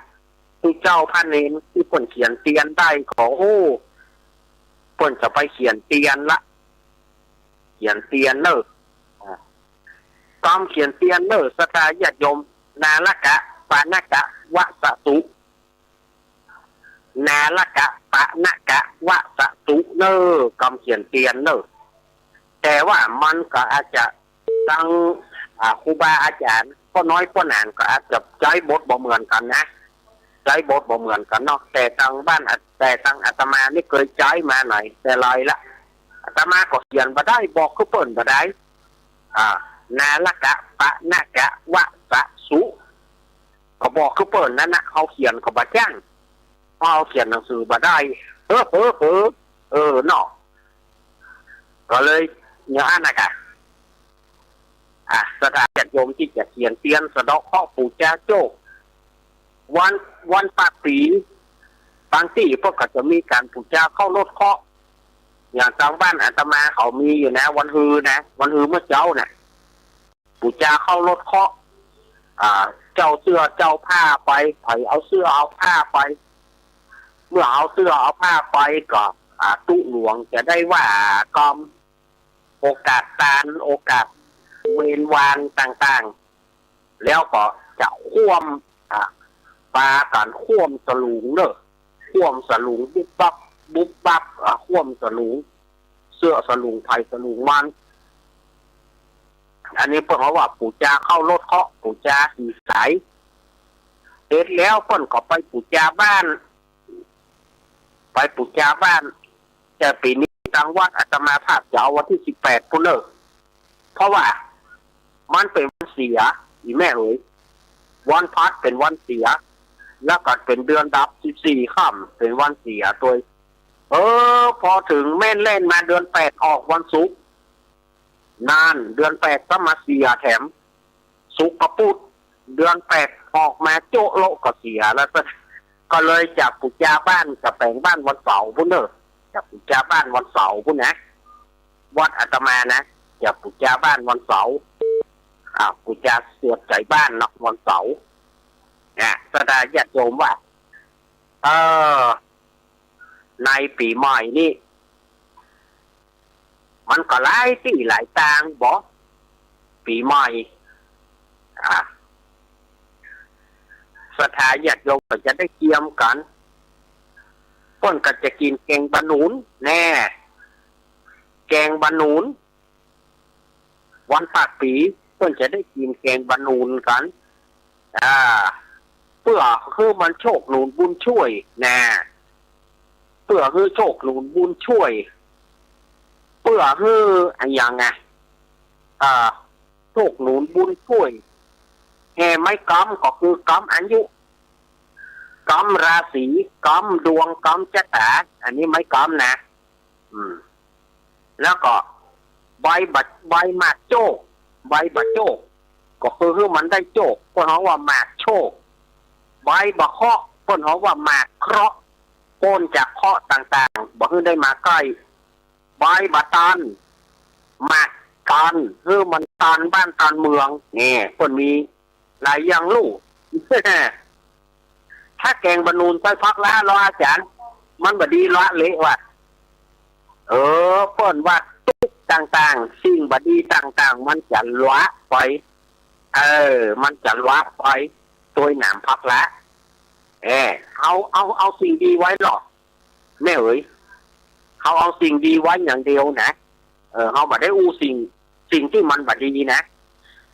ตุ๊เจ้าพระเณรตี้เปิ้นเขียนเตียนได้ก็ โอ้ เปิ้นจะไปเขียนเตียนละ เขียนเตียนเน่อ อ่า กำเขียนเตียนเน่อ ศรัทธาญาติโยม นาละกะ ปะนะกะ วะสะสุ นาละกะ ปะนะกะ วะสะสุเน่อ กำเขียนเตียนเน่อ แต่ว่ามันก็อาจจะ ตัง อ่า ครูบาอาจ๋ารย์ ป้อน้อยป้อหนานก็อาจจะใจ๊บทบ่เหมือนกั๋นนะ ใจ๊บทบ่เหมือนกั๋นเนาะ แต่ตังบ้านอา แต่ตังอาตมานี่เกยใจ๊มาหน่อยแต่ไรละ อาตมาก็เขียนบ่ได้ บอกคือเปิ้นบ่ได้ อ่า นาละกะ ปะนะกะ วะสะสุ ก็บอกคือเปิ้นนั้นนะ เฮาเขียนก็บ่แจ้ง เฮาเขียนหนังสือบ่ได้ เออ เออ เออ เออ เนาะ ก็เลย อย่างอั้นนะกะ อ่ะ ศรัทธาญาติโยมตี้จะเขียนเตียน สะเดาะเคราะห์ ปู๋จาโจค วัน วันปากปี๋ บางตี้เปิ้นก็จะมีก๋านปู๋จาเข้ารถเคราะห์ อย่างตางบ้านอาตมาเขามีอยู่นะ วันฮือนะ วันฮือเมื่อเจ๊าน่ะ ปู๋จาเข้ารถเคราะห์ อ่า เจ้าเสื้อเจ้าผ้าไป ใผเอาเสื้อเอาผ้าไป เมื่อเอาเสื้อเอาผ้าไปก็ อ่า ตุ๊หลวงจะได้ว่ากำ โอกาสตาน โอกาสเวรวานต่างๆ แล้วก็จะโค่ม อ่า ปากั๋นโค่มสลุงเน่อ โค่มสลุงบุบบับ บุบบับ อ่า โค่มสลุง เสื้อสลุงใผสลุงมัน อันนี้เปิ้นว่าปู๋จาเข้ารถเคราะห์ ปู๋จาสีใส เสร็จแล้วเปิ้นก็ไปปู๋จาบ้าน ไปปู๋จาบ้าน แต่ปี๋นี้ตางวัดอาตมาภาพจะเอาวันตี้สิบแปดปู้นเน่อ เพราะว่ามันเป๋นวันเสีย อีแม่เอ๋ย วันพลัดเป๋นวันเสีย แล้วก็เป๋นเดือนดับสิบสี่ค่ำ เป๋นวันเสียตวย เออ พอเถิงแม่นแล่นมาเดือนแปดออกวันศุกร์ นั่น เดือนแปดก็มาเสียแถม ศุกร์กับพุธ เดือนแปดออกมาโจ๊ะโละก็เสียแล้ว ก็เลยจะปู๋จาบ้าน จะแป๋งบ้านวันเสาร์ปู้นเน่อ จะปู๋จาบ้านวันเสาร์ปู้นนะ วัดอาตมานะ จะปู๋จาบ้านวันเสาร์ อ่า ปู๋จาสวดไจ๋บ้านเนาะ วันเสาร์ นะ ศรัทธาญาติโยมว่า เออ ในปี๋ใหม่นี่ มันก็หลายตี้หลายตางบ่ ปี๋ใหม่ อ่า ศรัทธาญาติโยมก็จะได้เกียมกั๋น เปิ้นก็จะกิ๋นแกงบะหนุน แน่ แกงบะหนุน วันปากปี๋ เปิ้นจะได้กิ๋นแกงบะหนุนกั๋น อ่า เปื้อหื้อมันโชคหนุนบุญช่วย นะ เปื้อหื้อโชคหนุนบุญช่วย เปื้อหื้ออะหยังอะ อ่า โชคหนุนบุญช่วย แห่ไม้กำก็คือกำอายุ กำราศี กำดวง กำจะต๋า อันนี้ไม้กำนะ อืม แล้วก็ใบบ่า ใบหมากโจ้ ใบบ่าโจ้ ก็คือหื้อมันได้โจ้ เปิ้นฮ้องว่าหมากโชค ใบบ่าเคราะห์ เปิ้นฮ้องว่าหมากเคราะห์ ป๊นจากเคราะห์ต่างๆ บ่หื้อได้มาใก้ ใบบ่าตัน หมากตัน หื้อมันตันบ้านตันเมือง นี่ เปิ้นมี หลายอย่างลูก ถ้าแกงบะหนุนใส่ผักล้าลออาจ๋ารย์ มันบ่ดีละเละว่ะ เออ เปิ้นว่าตุ๊กข์ต่างๆ สิ่งบ่ดีต่างๆ มันจะละไป เออ มันจะละไป เป ตวยหนามพระ เออ เฮา เฮา เฮาสิ่งดีไว้ลอ แม่เอ๋ย เฮาเอาสิ่งดีไว้อย่างเดียวนะ เออ เฮาบ่ได้อู้สิ่ง สิ่งตี้มันบ่ดีนะ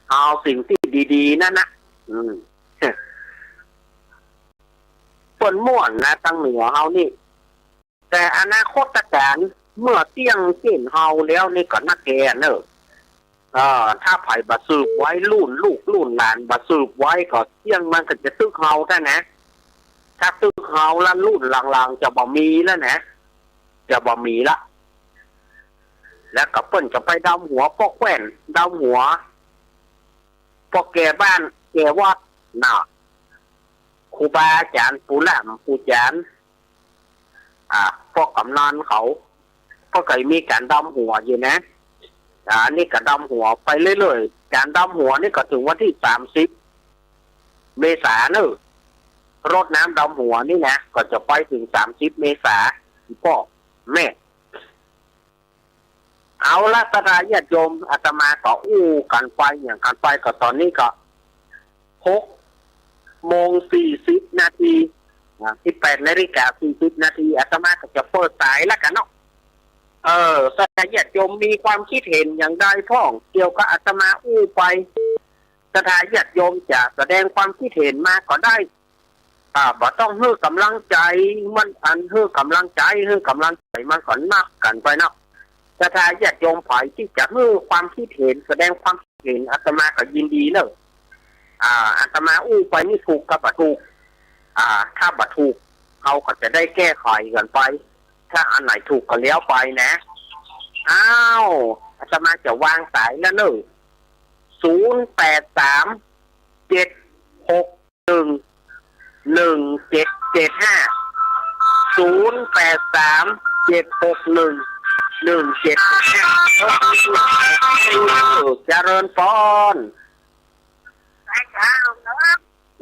เฮาเอาสิ่งตี้ดีๆ นั่นนะ อืม เปิ้นม่วนนะ ตังเหนือเฮานี่ แต่อนาคตกาลเมื่อเตี้ยงเจ๊นเฮาแล้วนี่ก็นักแก่เน่อ เออ ถ้าใผบ่สืบไว้ รุ่นลูกรุ่นหลานบ่สืบไว้ก็เตี้ยงมันก็จะตึกเฮาแต๊นะ ถ้าตึกเฮาละรุ่นหลังๆ จะบ่มีแล้วนะ จะบ่มีละ แล้วก็เปิ้นจะไปดำหัวป้อแคว่น ดำหัวป้อแก่บ้านแก่วัดน่ะ ครูบาอาจ๋ารย์ ปู่หล้ำปู่จ๋ารย์ อ่า พวกกำนันเขา ก็เคยมีก๋านดำหัวอยู่นะ อ่า นี่ก็ดำหัวไปเรื่อยๆ ก๋านดำหัวนี่ก็เถิงวันตี้สามสิบ เมษาเน่อ รดน้ำดำหัวนี่นะ ก็จะไปเถิงสามสิบ เมษา ป้อแม่ เอาละ ศรัทธาญาติโยม อาตมาก็อู้กั๋นไป หยังกั๋นไป ก็ต๋อนนี้ก็ หกโมงสี่สิบนาที อ่า สิบแปดนาฬิกาสี่สิบนาที อาตมาก็จะเปิดสายแล้วกั๋นเนาะ เออ ศรัทธาญาติโยมมีความคิดเห็นอย่างใดพ่อง เกี่ยวกับอาตมาอู้ไป ศรัทธาญาติโยมจะแสดงความคิดเห็นมาก็ได้ อ่า บ่ต้องหื้อกำลังใจ๋ มัน อันหื้อกำลังใจ๋ หื้อกำลังใจ๋มันก็นักกั๋นไปเนาะ ศรัทธาญาติโยมใผตี้จะหื้อความคิดเห็น แสดงความคิดเห็น อาตมาก็ยินดีเน่อ อ่า อาตมาอู้ไปนี่ถูกกับบ่ถูก อ่า ถ้าบ่ถูก เฮาก็จะได้แก้ไขกั๋นไป ถ้าอันไหนถูกก็แล้วไปนะ อ้าว อาตมาจะวางสายแล้วเน่อ ศูนย์แปดสาม เจ็ดหกหนึ่ง หนึ่งเจ็ดเจ็ดห้า ศูนย์แปดสาม เจ็ดหกหนึ่ง หนึ่งเจ็ดเจ็ดห้า เจริญปอน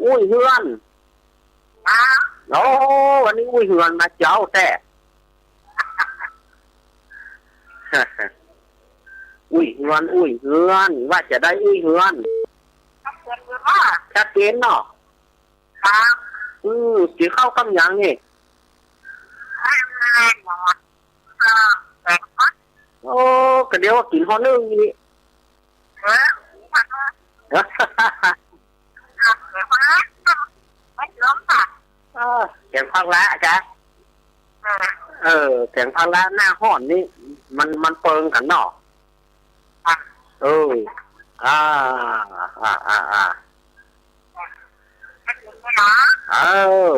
อุ้ยเฮือน โอ้ วันนี้อุ้ยเฮือนมาเจ๊าแต๊ อุ้ยเฮือน อุ้ยเฮือน ว่าจะได้อุ้ยเฮือน ชัดเจนเนาะ อืม กิ๋นข้าวกำหยังนี่ โอ้ ก็เดี๋ยวว่ากิ๋นฮอดนึ่งนี่ เออ แกงผักละจ๊ะ เออ แกงผักละหน้าฮ้อนนี่ มัน มันเปิงกั๋นเนาะ เออ อ่า อ่า อ่า อ่า เออ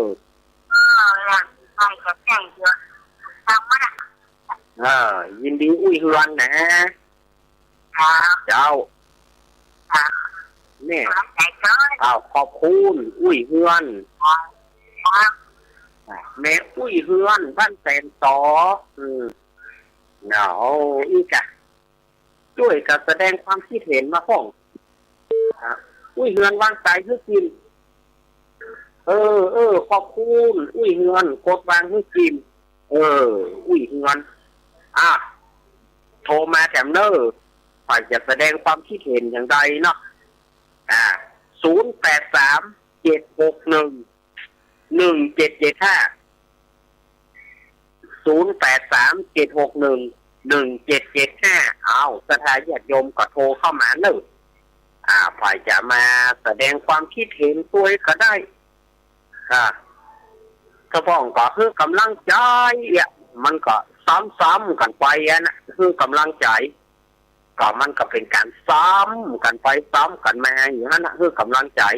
เออ ยินดีอุ้ยเฮือนนะ เจ้า แม่ อ้าว ขอบคุณ อุ้ยเฮือน แม่อุ้ยเฮือน บ้านแสนตอ อืม เนาะ อีกอะ จ้วยก็แสดงความคิดเห็นมาพ่อง อ่ะ อุ้ยเฮือนวางสายหื้อกิ๋น เออ เออ ขอบคุณ อุ้ยเฮือน กดวางหื้อกิ๋น เออ อุ้ยเฮือน อ่ะ โทรมาแถมเน่อ ใผจะแสดงความคิดเห็นอย่างใดเนาะ อ่ะ ศูนย์แปดสาม เจ็ดหกหนึ่ง หนึ่งเจ็ดเจ็ดห้า ศูนย์แปดสาม เจ็ดหกหนึ่ง หนึ่งเจ็ดเจ็ดห้า เอา ศรัทธาญาติโยมก็โทรเข้ามาเน่อ อ่า ใผจะมาแสดงความคิดเห็นตวยก็ได้ อ่า ถ้าพ่องก็หื้อกำลังใจ๋อะ มันก็ซ้ำๆ กั๋นไปอะนะ หื้อกำลังใจ๋ ก็มันก็เป๋นก๋านซ้ำกั๋นไปซ้ำกั๋นมาอยู่หั้นนะ หื้อกำลังใจ๋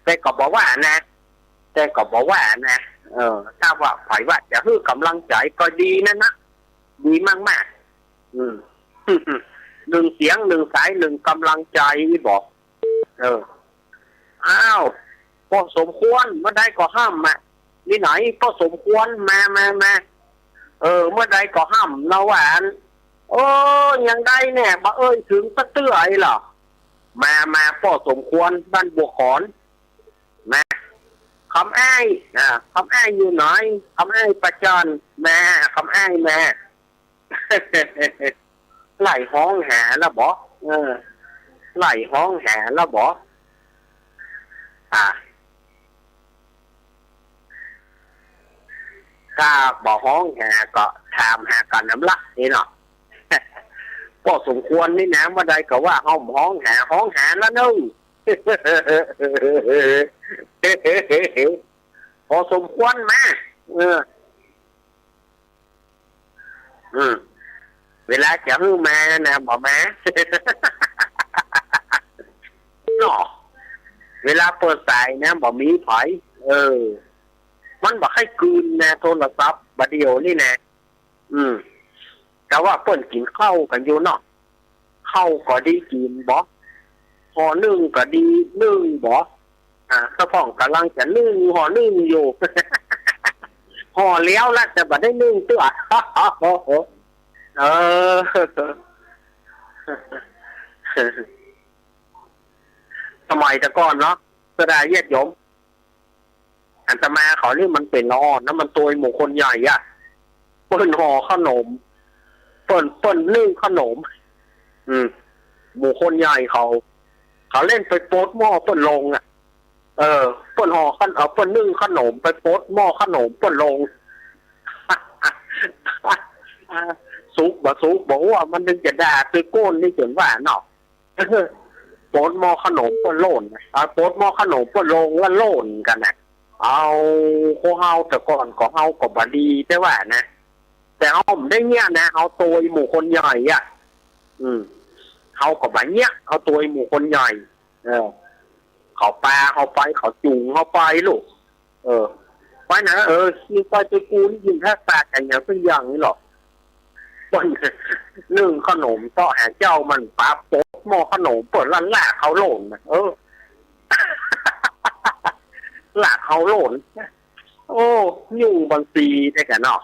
แต่ก็บ่ว่านะ แต่ก็บ่ว่านะ เออ ถ้าว่าใผว่าจะหื้อกำลังใจ๋ก็ดีนั่นนะ ดีมากๆ อืม หนึ่งเสียง หนึ่งสาย หนึ่งกำลังใจ๋ บอก เออ อ้าว ป้อสมควร เมื่อใดก็ห้ำอะ นี่ไหน ป้อสมควร มา มา มา เออ เมื่อใดก็ห้ำ เนาะ ว่าอั้น โอ้ ยังได้แน่ บ่เอ่ยเถิงสักเตื้อไอ้เหรอ มา มา ป้อสมควร บ้านบัวขอน มา คำอ้าย อ่า คำอ้ายอยู่ไหน คำอ้ายประจอน มา คำอ้าย มา ไล่ฮ้องหาแล้วบ่ เออ ไล่ฮ้องหาแล้วบ่ อ่ะ ก้าบ่ฮ้องหาก็ถามหากั๋นนำละนี่เนาะ พอสมควรนี่นะ บ่ได้ก็ว่าเฮาฮ้องหา ฮ้องหาละเน่อ พอสมควรมา เออ อืม เวลาจะหื้อมานะ บ่มา เนาะ เวลาเปิดสายนะ บ่มีใผ เออ มันบ่ใค่กืนนะ โทรศัพท์บ่าเดี่ยวนี่นะ อืม แต่ว่าเปิ้นกิ๋นข้าวกั๋นอยู่เนาะ ข้าวก็ดีกิ๋นบ่ ห่อนึ่งก็ดีนึ่งบ่ อ่า เจ้าพ่องก่ำลังจะนึ่งห่อนึ่งอยู่ ห่อแล้วละ แต่บ่ได้นึ่งเตื้อ เออ สมัยแต่ก่อนเนาะ ศรัทธาญาติโยม อาตมาเขานี่มันเป๋นละอ่อนนะ มันตวยหมู่คนใหญ่อะ เปิ้นห่อขนม เปิ้น เปิ้นนึ่งขนม อืม หมู่คนใหญ่เขา เขาเล่นไปปดหม้อเปิ้นลงอะ เออ เปิ้นห่อขน- เออ เปิ้นนึ่งขนมไปปดหม้อขนมเปิ้นลง สุกบ่สุกบ่ฮู้ มันนึ่งจะด่าตึกโก้นนี่จ๋นว่าเนาะ ปดหม้อขนมเปิ้นล่น อ่า ปดหม้อขนมเปิ้นลงแล้วล่นกั๋นน่ะ เอา คนเฮาแต่ก่อนก็เฮาก็บ่ดีแต่ว่านะ แต่เฮาบ่ได้เยียะนะ เฮาตวยหมู่คนใหญ่อะ อืม เฮาก็บ่เยียะ เฮาตวยหมู่คนใหญ่ เออ เขาปาเฮาไป เขาจูงเฮาไปลูก เออ ไปไหน เออ ยิงไปไปกูนี่ยิงแทบตายกันอย่างสักอย่างนี่หรอก เปิ้นนึ่งขนมเตาะหาเจ้ามันปาปดหม้อขนมเปิ้นแล้วลากเฮาล่นน่ะ เออ ลากเฮาล่น โอ้ ยุ่งบางทีได้กันเนาะ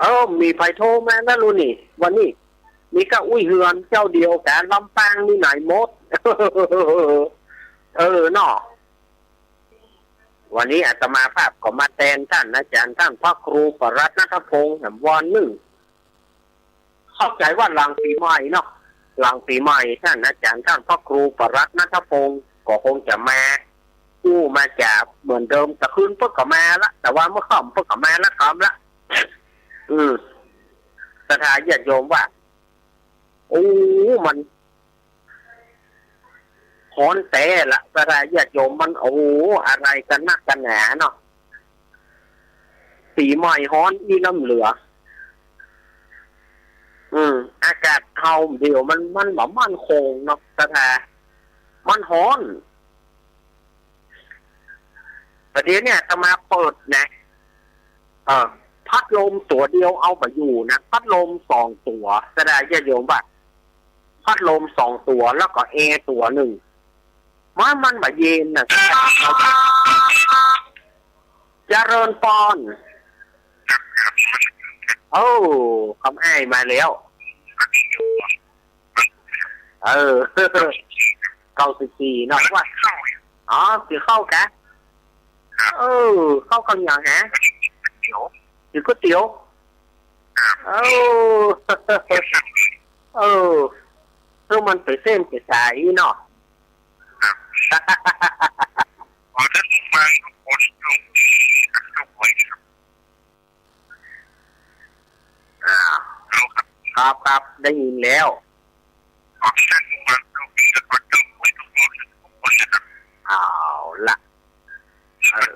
เออ มีใผโทรมานะลูกนี่ วันนี้ มีก้าอุ้ยเฮือนเจ้าเดียวกั๋น ลำปางนี่ไหนหมด เออ เนาะ วันนี้อาตมาภาพก็มาแตนต้านอาจ๋ารย์ต้านพระครูปรัตน์ณัฐพงษ์แหมวอนนึ่ง เข้าใจ๋ว่าหลังปี๋ใหม่เนาะ หลังปี๋ใหม่ต้านอาจ๋ารย์ต้านพระครูปรัตน์ณัฐพงษ์ก็คงจะมาอู้มาจ๋าเหมือนเดิม แต่คืนเปิ้นก็มาละ แต่ว่าเมื่อค่ำเปิ้นก็มาละกำละ อืม ศรัทธาญาติโยมว่า โอ้ มันฮ้อนแต๊ละ ศรัทธาญาติโยม มัน โอ้ อะไรกั๋นนักกั๋นหนาเนาะ ปี๋ใหม่ฮ้อนอี้น้ำเหลือ อืม อากาศเฮาเดี๋ยวมัน มันบ่มั่นคงเนาะ ศรัทธา มันฮ้อน ประเดี๋ยวเนี่ยอาตมาเปิดนะ เออ พัดลมตั๋วเดียวเอาบ่อยู่นะ พัดลมสองตั๋ว ศรัทธาญาติโยมว่า พัดลมสองตั๋วแล้วก็แอร์ตั๋วนึ่ง มัน มันบ่เย็นน่ะ เจริญปอน โอ้ คำอ้ายมาแล้ว เออ เก้าสิบสี่เนาะ ว่า อ๋อ กิ๋นข้าวกะ เออ ข้าวกำหยังฮะ กิ๋นก๋วยเตี๋ยว เออ เออ คือมันเป๋นเส้นเป๋นสายอี้เนาะ อ่า ครับ ครับ ได้ยินแล้ว เอาละ เออ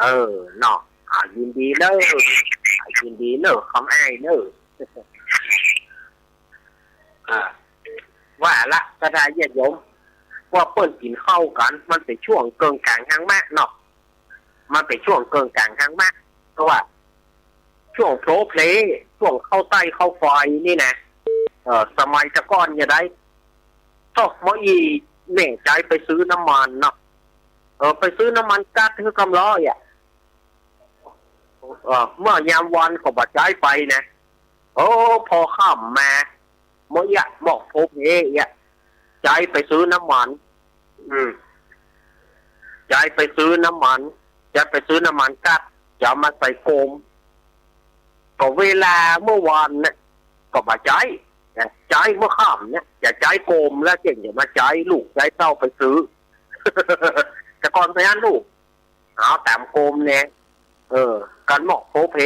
เออ เนาะ อ่า ยินดีเน่อ อ่า ยินดีเน่อ คำอ้ายเน่อ อ่า ว่าละ ศรัทธาญาติโยม ว่าเปิ้นกิ๋นข้าวกั๋น มันเป๋นช่วงเกิ่งก๋างฮางมะเนาะ มันเป๋นช่วงเกิ่งก๋างฮางมะ เพราะว่า ช่วงโผล่เพล ช่วงเข้าใต้เข้าไฟนี่นะ เออ สมัยแต่ก่อนจะได้ โธ่ เมื่ออี้แม่ใจ๊ไปซื้อน้ำมันเนาะ เออ ไปซื้อน้ำมันก๊าซหื้อกำล้ออ่ะ เออ เมื่อยามวันก็บ่ใจ๊ไปนะ โอ้ พอค่ำมา เมื่ออี้บอกโผล่เพลอ่ะ ใจ๊ไปซื้อน้ำมัน อืม ใจ๊ไปซื้อน้ำมัน ใจ๊ไปซื้อน้ำมันก๊าซ จะเอามาใส่โกม ก็เวลาเมื่อวานเนี่ย ก็บ่ใจ๊นะ ใจ๊เมื่อค่ำเนี่ย จะใจ๊โกมแล้ว เจ้าจะมาใจ๊ลูกใจ๊เต้าไปซื้อ แต่ก่อนไปหั้นลูก เอาต๋ามกรมเนี่ย เออ กั๋นหมอกโผเพ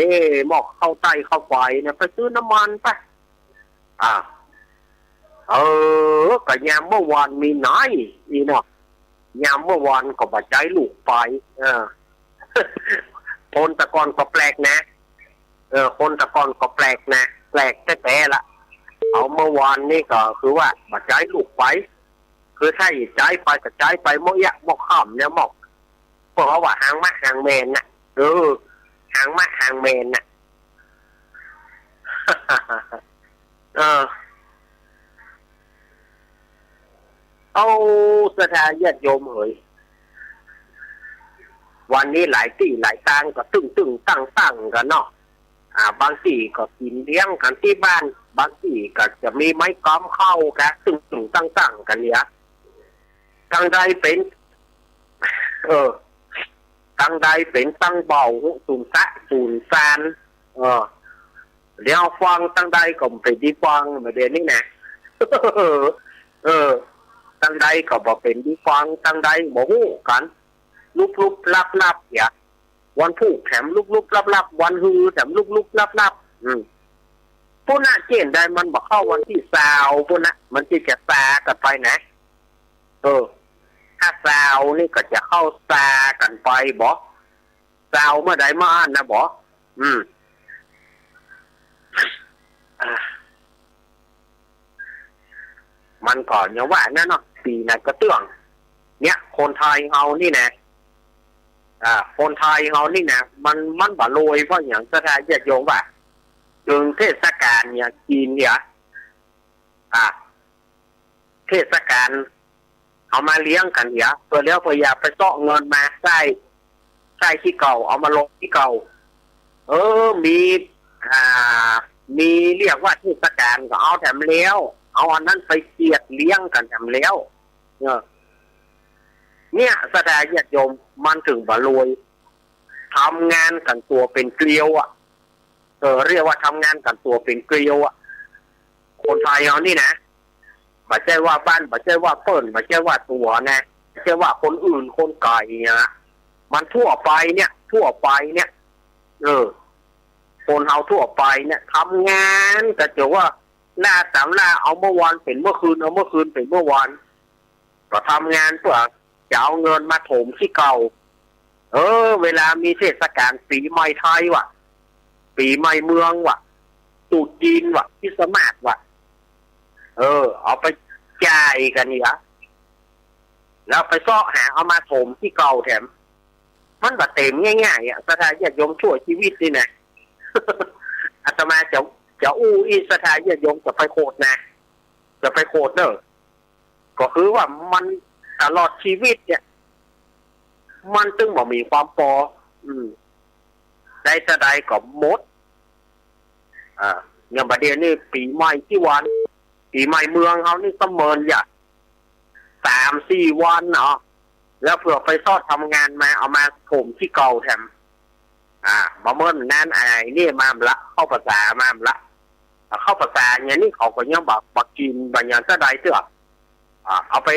หมอกเข้าใต้เข้าฝายเนี่ย ไปซื้อน้ำมันไป อ่า เออ ก็ยามเมื่อวานมีไหน อี้เนาะ ยามเมื่อวานก็บ่ใจ้ลูกไป เออ คนแต่ก่อนก็แปลกนะ เออ คนแต่ก่อนก็แปลกนะ แปลกแต๊ๆ ละ เอาเมื่อวานนี่ก็คือว่าบ่ใจ้ลูกไป คือถ้าจะใจ๊ไปก็ใจ๊ไปเมื่อเยียะเมื่อค่ำเนี่ยหมอก พวกเขาว่าหางหมากหางแมนน่ะ เออ หางหมากหางแมนน่ะ เออ เอา ศรัทธาญาติโยมเหย วันนี้หลายตี้หลายตางก็ตึงๆ ตั้งๆ กั๋นเนาะ อ่า บางตี้ก็กิ๋นเลี้ยงกั๋นตี้บ้าน บางตี้ก็จะมีไม้กอมเข้ากั๋น ตึงๆ ตั้งๆ กั๋นเนี่ย ตังใดเป๋น เออ ตังใดเป๋นตังเบา สูญสะ สูญซาน เออ เดี๋ยวฟังตังใดก็บ่เป๋นดีฟัง บ่าเดี๋ยวนี้นะ เออ ตังใดก็บ่เป๋นดีฟัง ตังใดบ่ฮู้กั๋น ลุบๆ ลับๆ เนี่ย วันพูกแถมลุบๆ ลับๆ วันฮือแถมลุบๆ ลับๆ อืม ปุ้นน่ะ เจ้นใดมันบ่เข้าวันตี้ซาวปุ้นน่ะ มันจะ จะซากั๋นไปนะ เออ ถ้าซาวนี่ก็จะเข้าซากั๋นไปบ่ ซาวเมื่อใดเมื่ออั้นนะบ่ อืม อ่า มันก็อย่างว่านั่นเนาะ ปี๋ไหนก็เตื้อง เนี่ย คนไทยเฮานี่นะ อ่า คนไทยเฮานี่นะ มัน มันบ่รวยเพราะหยัง ศรัทธาญาติโยมว่า เถิงเทศกาลเนี่ย กิ๋นเนี่ย อ่า เทศกาล เอามาเลี้ยงกั๋นเหีย เปื้อแล้วเปื้ออยากไปเซาะเงินมาใจ๊ ใจ๊ตี้เก่า เอามาลงตี้เก่า เออ มี อ่า มีเรียกว่าเทศกาลก็เอาแถมแล้ว เอาอันนั้นไปเจียดเลี้ยงกั๋นแถมแล้ว เออ เนี่ย ศรัทธาญาติโยม มันเถิงบ่รวย ทำงานกั๋นตั๋วเป๋นเกลียวอะ เออ เรียกว่าทำงานกั๋นตั๋วเป๋นเกลียวอะ คนไทยเฮานี่นะ บ่ใจ้ว่าบ้าน บ่ใจ้ว่าเปิ้น บ่ใจ้ว่าตั๋วนะ บ่ใจ้ว่าคนอื่นคนไก๋นะ มันทั่วไปเนี่ย ทั่วไปเนี่ย เออ คนเฮาทั่วไปเนี่ย ทำงานกั๋นจ๋าว่า ล่าต๋ามล่า เอาเมื่อวานเป๋นเมื่อคืน เอาเมื่อคืนเป๋นเมื่อวาน ก็ทำงานเปื้อจะเอาเงินมาถมตี้เก่า เออ เวลามีเทศกาลปี๋ใหม่ไทยว่ะ ปี๋ใหม่เมืองว่ะ ตรุษจีนว่ะ คริสต์มาสว่ะ เออ เอาไปจ่ายกั๋นเนี่ย แล้วไปเซาะหาเอามาถมตี้เก่าแถม มันบ่เต๋มง่ายๆ อะ ศรัทธาญาติโยม ชั่วจีวิตนี่นะ อาตมาจะ จะอู้อี้ ศรัทธาญาติโยมจะไปโขดนะ จะไปโขดเน่อ ก็คือว่ามันตลอดจีวิตเนี่ย มันตึงบ่มีความปอ อืม ได้เต้าใดก็หมด อ่า อย่างบ่าเดี่ยวนี้ปี๋ใหม่ตี้วัน ปี๋ใหม่เมืองเฮานี่ก็เมินอย่า สามสี่วันเนาะ แล้วเผื่อไปเซาะทำงานมา เอามาถมตี้เก่าแถม อ่า บ่าเมินนั้น ไอ้นี่มาละ เข้าพรรษามาละ เข้าพรรษาเนี่ยนี่เขาก็ยังบ่ บ่กิ๋นบ่หยังเต้าใดเตื้อ อ่า เอาไป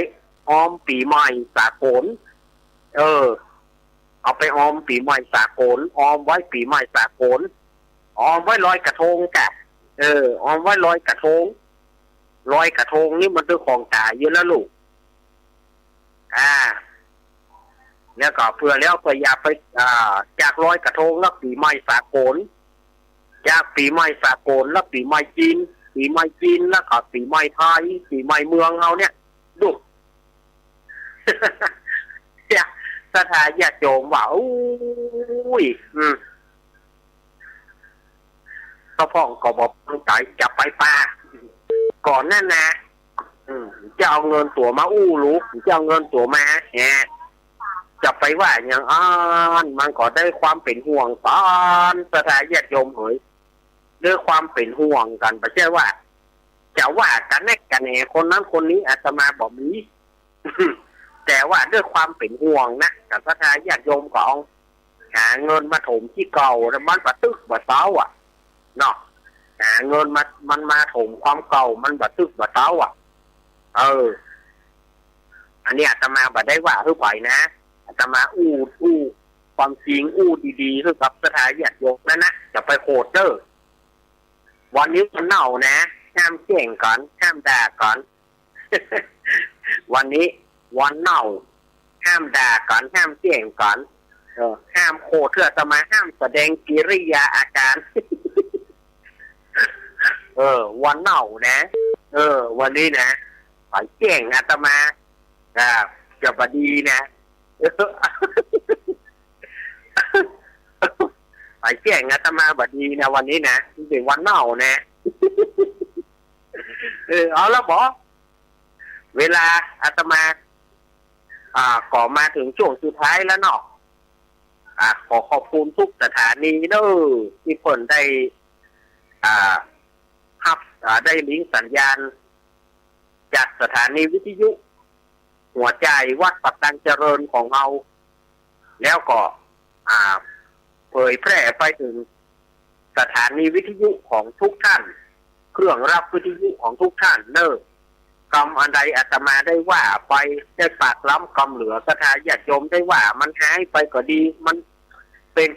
ออมปี๋ใหม่สากล เออ เอาไปออมปี๋ใหม่สากล ออมไว้ปี๋ใหม่สากล ออมไว้ลอยกระทงจ้ะ เออ ออมไว้ลอยกระทง ลอยกระทงนี่มันเป๋นของต๋ายอยู่แล้วลูก อ่า แล้วก็เผื่อแล้วก็อย่าไป อ่า จากลอยกระทงแล้วปี๋ใหม่สากล จากปี๋ใหม่สากลแล้วปี๋ใหม่จีน ปี๋ใหม่จีนแล้วก็ปี๋ใหม่ไทย ปี๋ใหม่เมืองเฮาเนี่ย ดู เนี่ย ศรัทธาญาติโยมว่า อุ้ย อืม ก็พ่องก็บ่ตั้งใจ๋จะไปป่า ก่อนนั้นนะ อืม จะเอาเงินตั๋วมาอู้ลูก จะเอาเงินตั๋วมาแหะ จะไปว่าอย่างอั้น มันก็ด้วยความเป๋นห่วงกั๋น ศรัทธาญาติโยมเหย ด้วยความเป๋นห่วงกั๋น บ่ใจ้ว่า จะว่ากั๋นนักกั๋นแหน่ คนนั้นคนนี้ อาตมาบ่มี แต่ว่าด้วยความเป๋นห่วงนะ กับศรัทธาญาติโยมก็เอาหาเงินมาถมตี้เก่า แล้วมันบ่ตึกบ่เต๊าอะ เนาะ หาเงินมา มันมาถมความเก่า มันบ่ตึกบ่เต๊าอะ เออ อันนี้อาตมาบ่ได้ว่าหื้อใผนะ อา ตมาอู้ อู้ความจริง อู้ดีๆ หื้อกับศรัทธาญาติโยมนั้นนะ จะไปโขดเด้อ วันนี้วันเน่านะ ห้ามแจ้งก่อน ห้ามด่าก่อน วันนี้วันเน่า ห้ามด่าก่อน ห้ามแจ้งก่อน เออ ห้ามโขดเตื้ออาตมา ห้ามแสดงกิริยาอาการ เออ วันเน่านะ เออ วันนี้นะ ไปแจ้งอาตมา อ่า จะบ่ดีนะ เออ ไปแจ้งอาตมาบ่ดีนะ วันนี้นะ มันเป๋นวันเน่านะ เออ เอาละบ่ เวลาอาตมา อ่า ก็มาเถิงช่วงสุดท้ายแล้วเนาะ อ่า ขอขอบคุณทุกสถานีเนาะ ตี้เปิ้นได้ อ่า ฮับ อ่า ได้ลิงก์สัญญาณ จากสถานีวิทยุหัวใจ๋วัดปักตังเจริญของเฮา แล้วก็ อ่า เผยแพร่ไปเถิงสถานีวิทยุของทุกท่าน เครื่องรับวิทยุของทุกท่านเนาะ กำอันใดอาตมาได้ว่าไป ได้ปากล้ำกำเหลือ ศรัทธาญาติโยมได้ว่ามันหายไปก็ดี มันเป๋น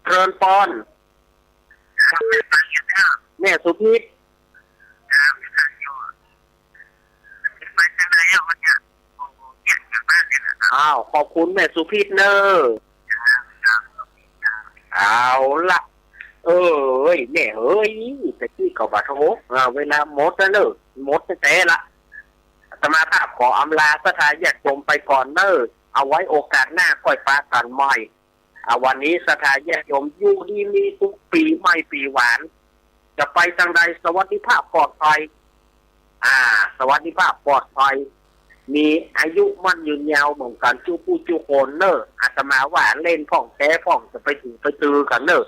เจริญปอน แม่สุพิษ อ้าว ขอบคุณแม่สุพิษเนาะ เอาละ เอ้ย แม่เอ้ย แต่กี้ก็บ่าโถ อ่า เวลาหมดแล้วเนาะ หมดแต๊ๆ ละ อาตมาภาพขออำลาศรัทธาญาติโยมไปก่อนเนาะ เอาไว้โอกาสหน้าค่อยปะกั๋นใหม่ อ่า วันนี้ศรัทธาญาติโยมอยู่ดีมีสุข ปี๋ใหม่ปี๋หวาน จะไปตางใดสวัสดิภาพปลอดภัย อ่า สวัสดิภาพปลอดภัย มีอายุมั่นยืนยาวเหมือนกั๋นกู้ผู้กู้คนเนาะ อาตมาว่าเล่นพ่องแต๊พ่อง จะไปถือไปตือกั๋นเนาะ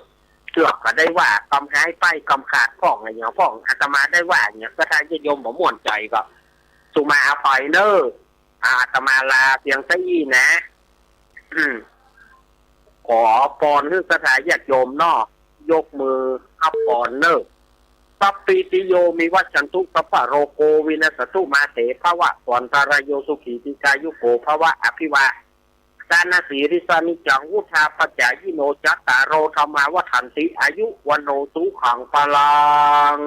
เจื้อก็ได้ว่ากำหายไปกำขาดพ่องอะหยังพ่อง อาตมาได้ว่าอะหยังศรัทธาญาติโยมบ่ม่วนใจ๋ก็ สุมาอภัยเนาะ อาตมาลาเพียงเต้าอี้นะ อืม ขอปอนหื้อศรัทธาญาติโยมเนาะ ยกมือฮับปอนเนาะ สัพพีติโย วิวัชชันตุ สัพพะโรโค วินัสสันตุ มาเต ภะวัตวันตะราโย สุขี ทีฆายุโก ภะวะ อภิวาทะนะสีลิสสะ นิจจัง วุฑฒาปะจายิโน จัตตาโร ธัมมา วัฑฒันติ อายุ วัณโณ สุขัง พะลัง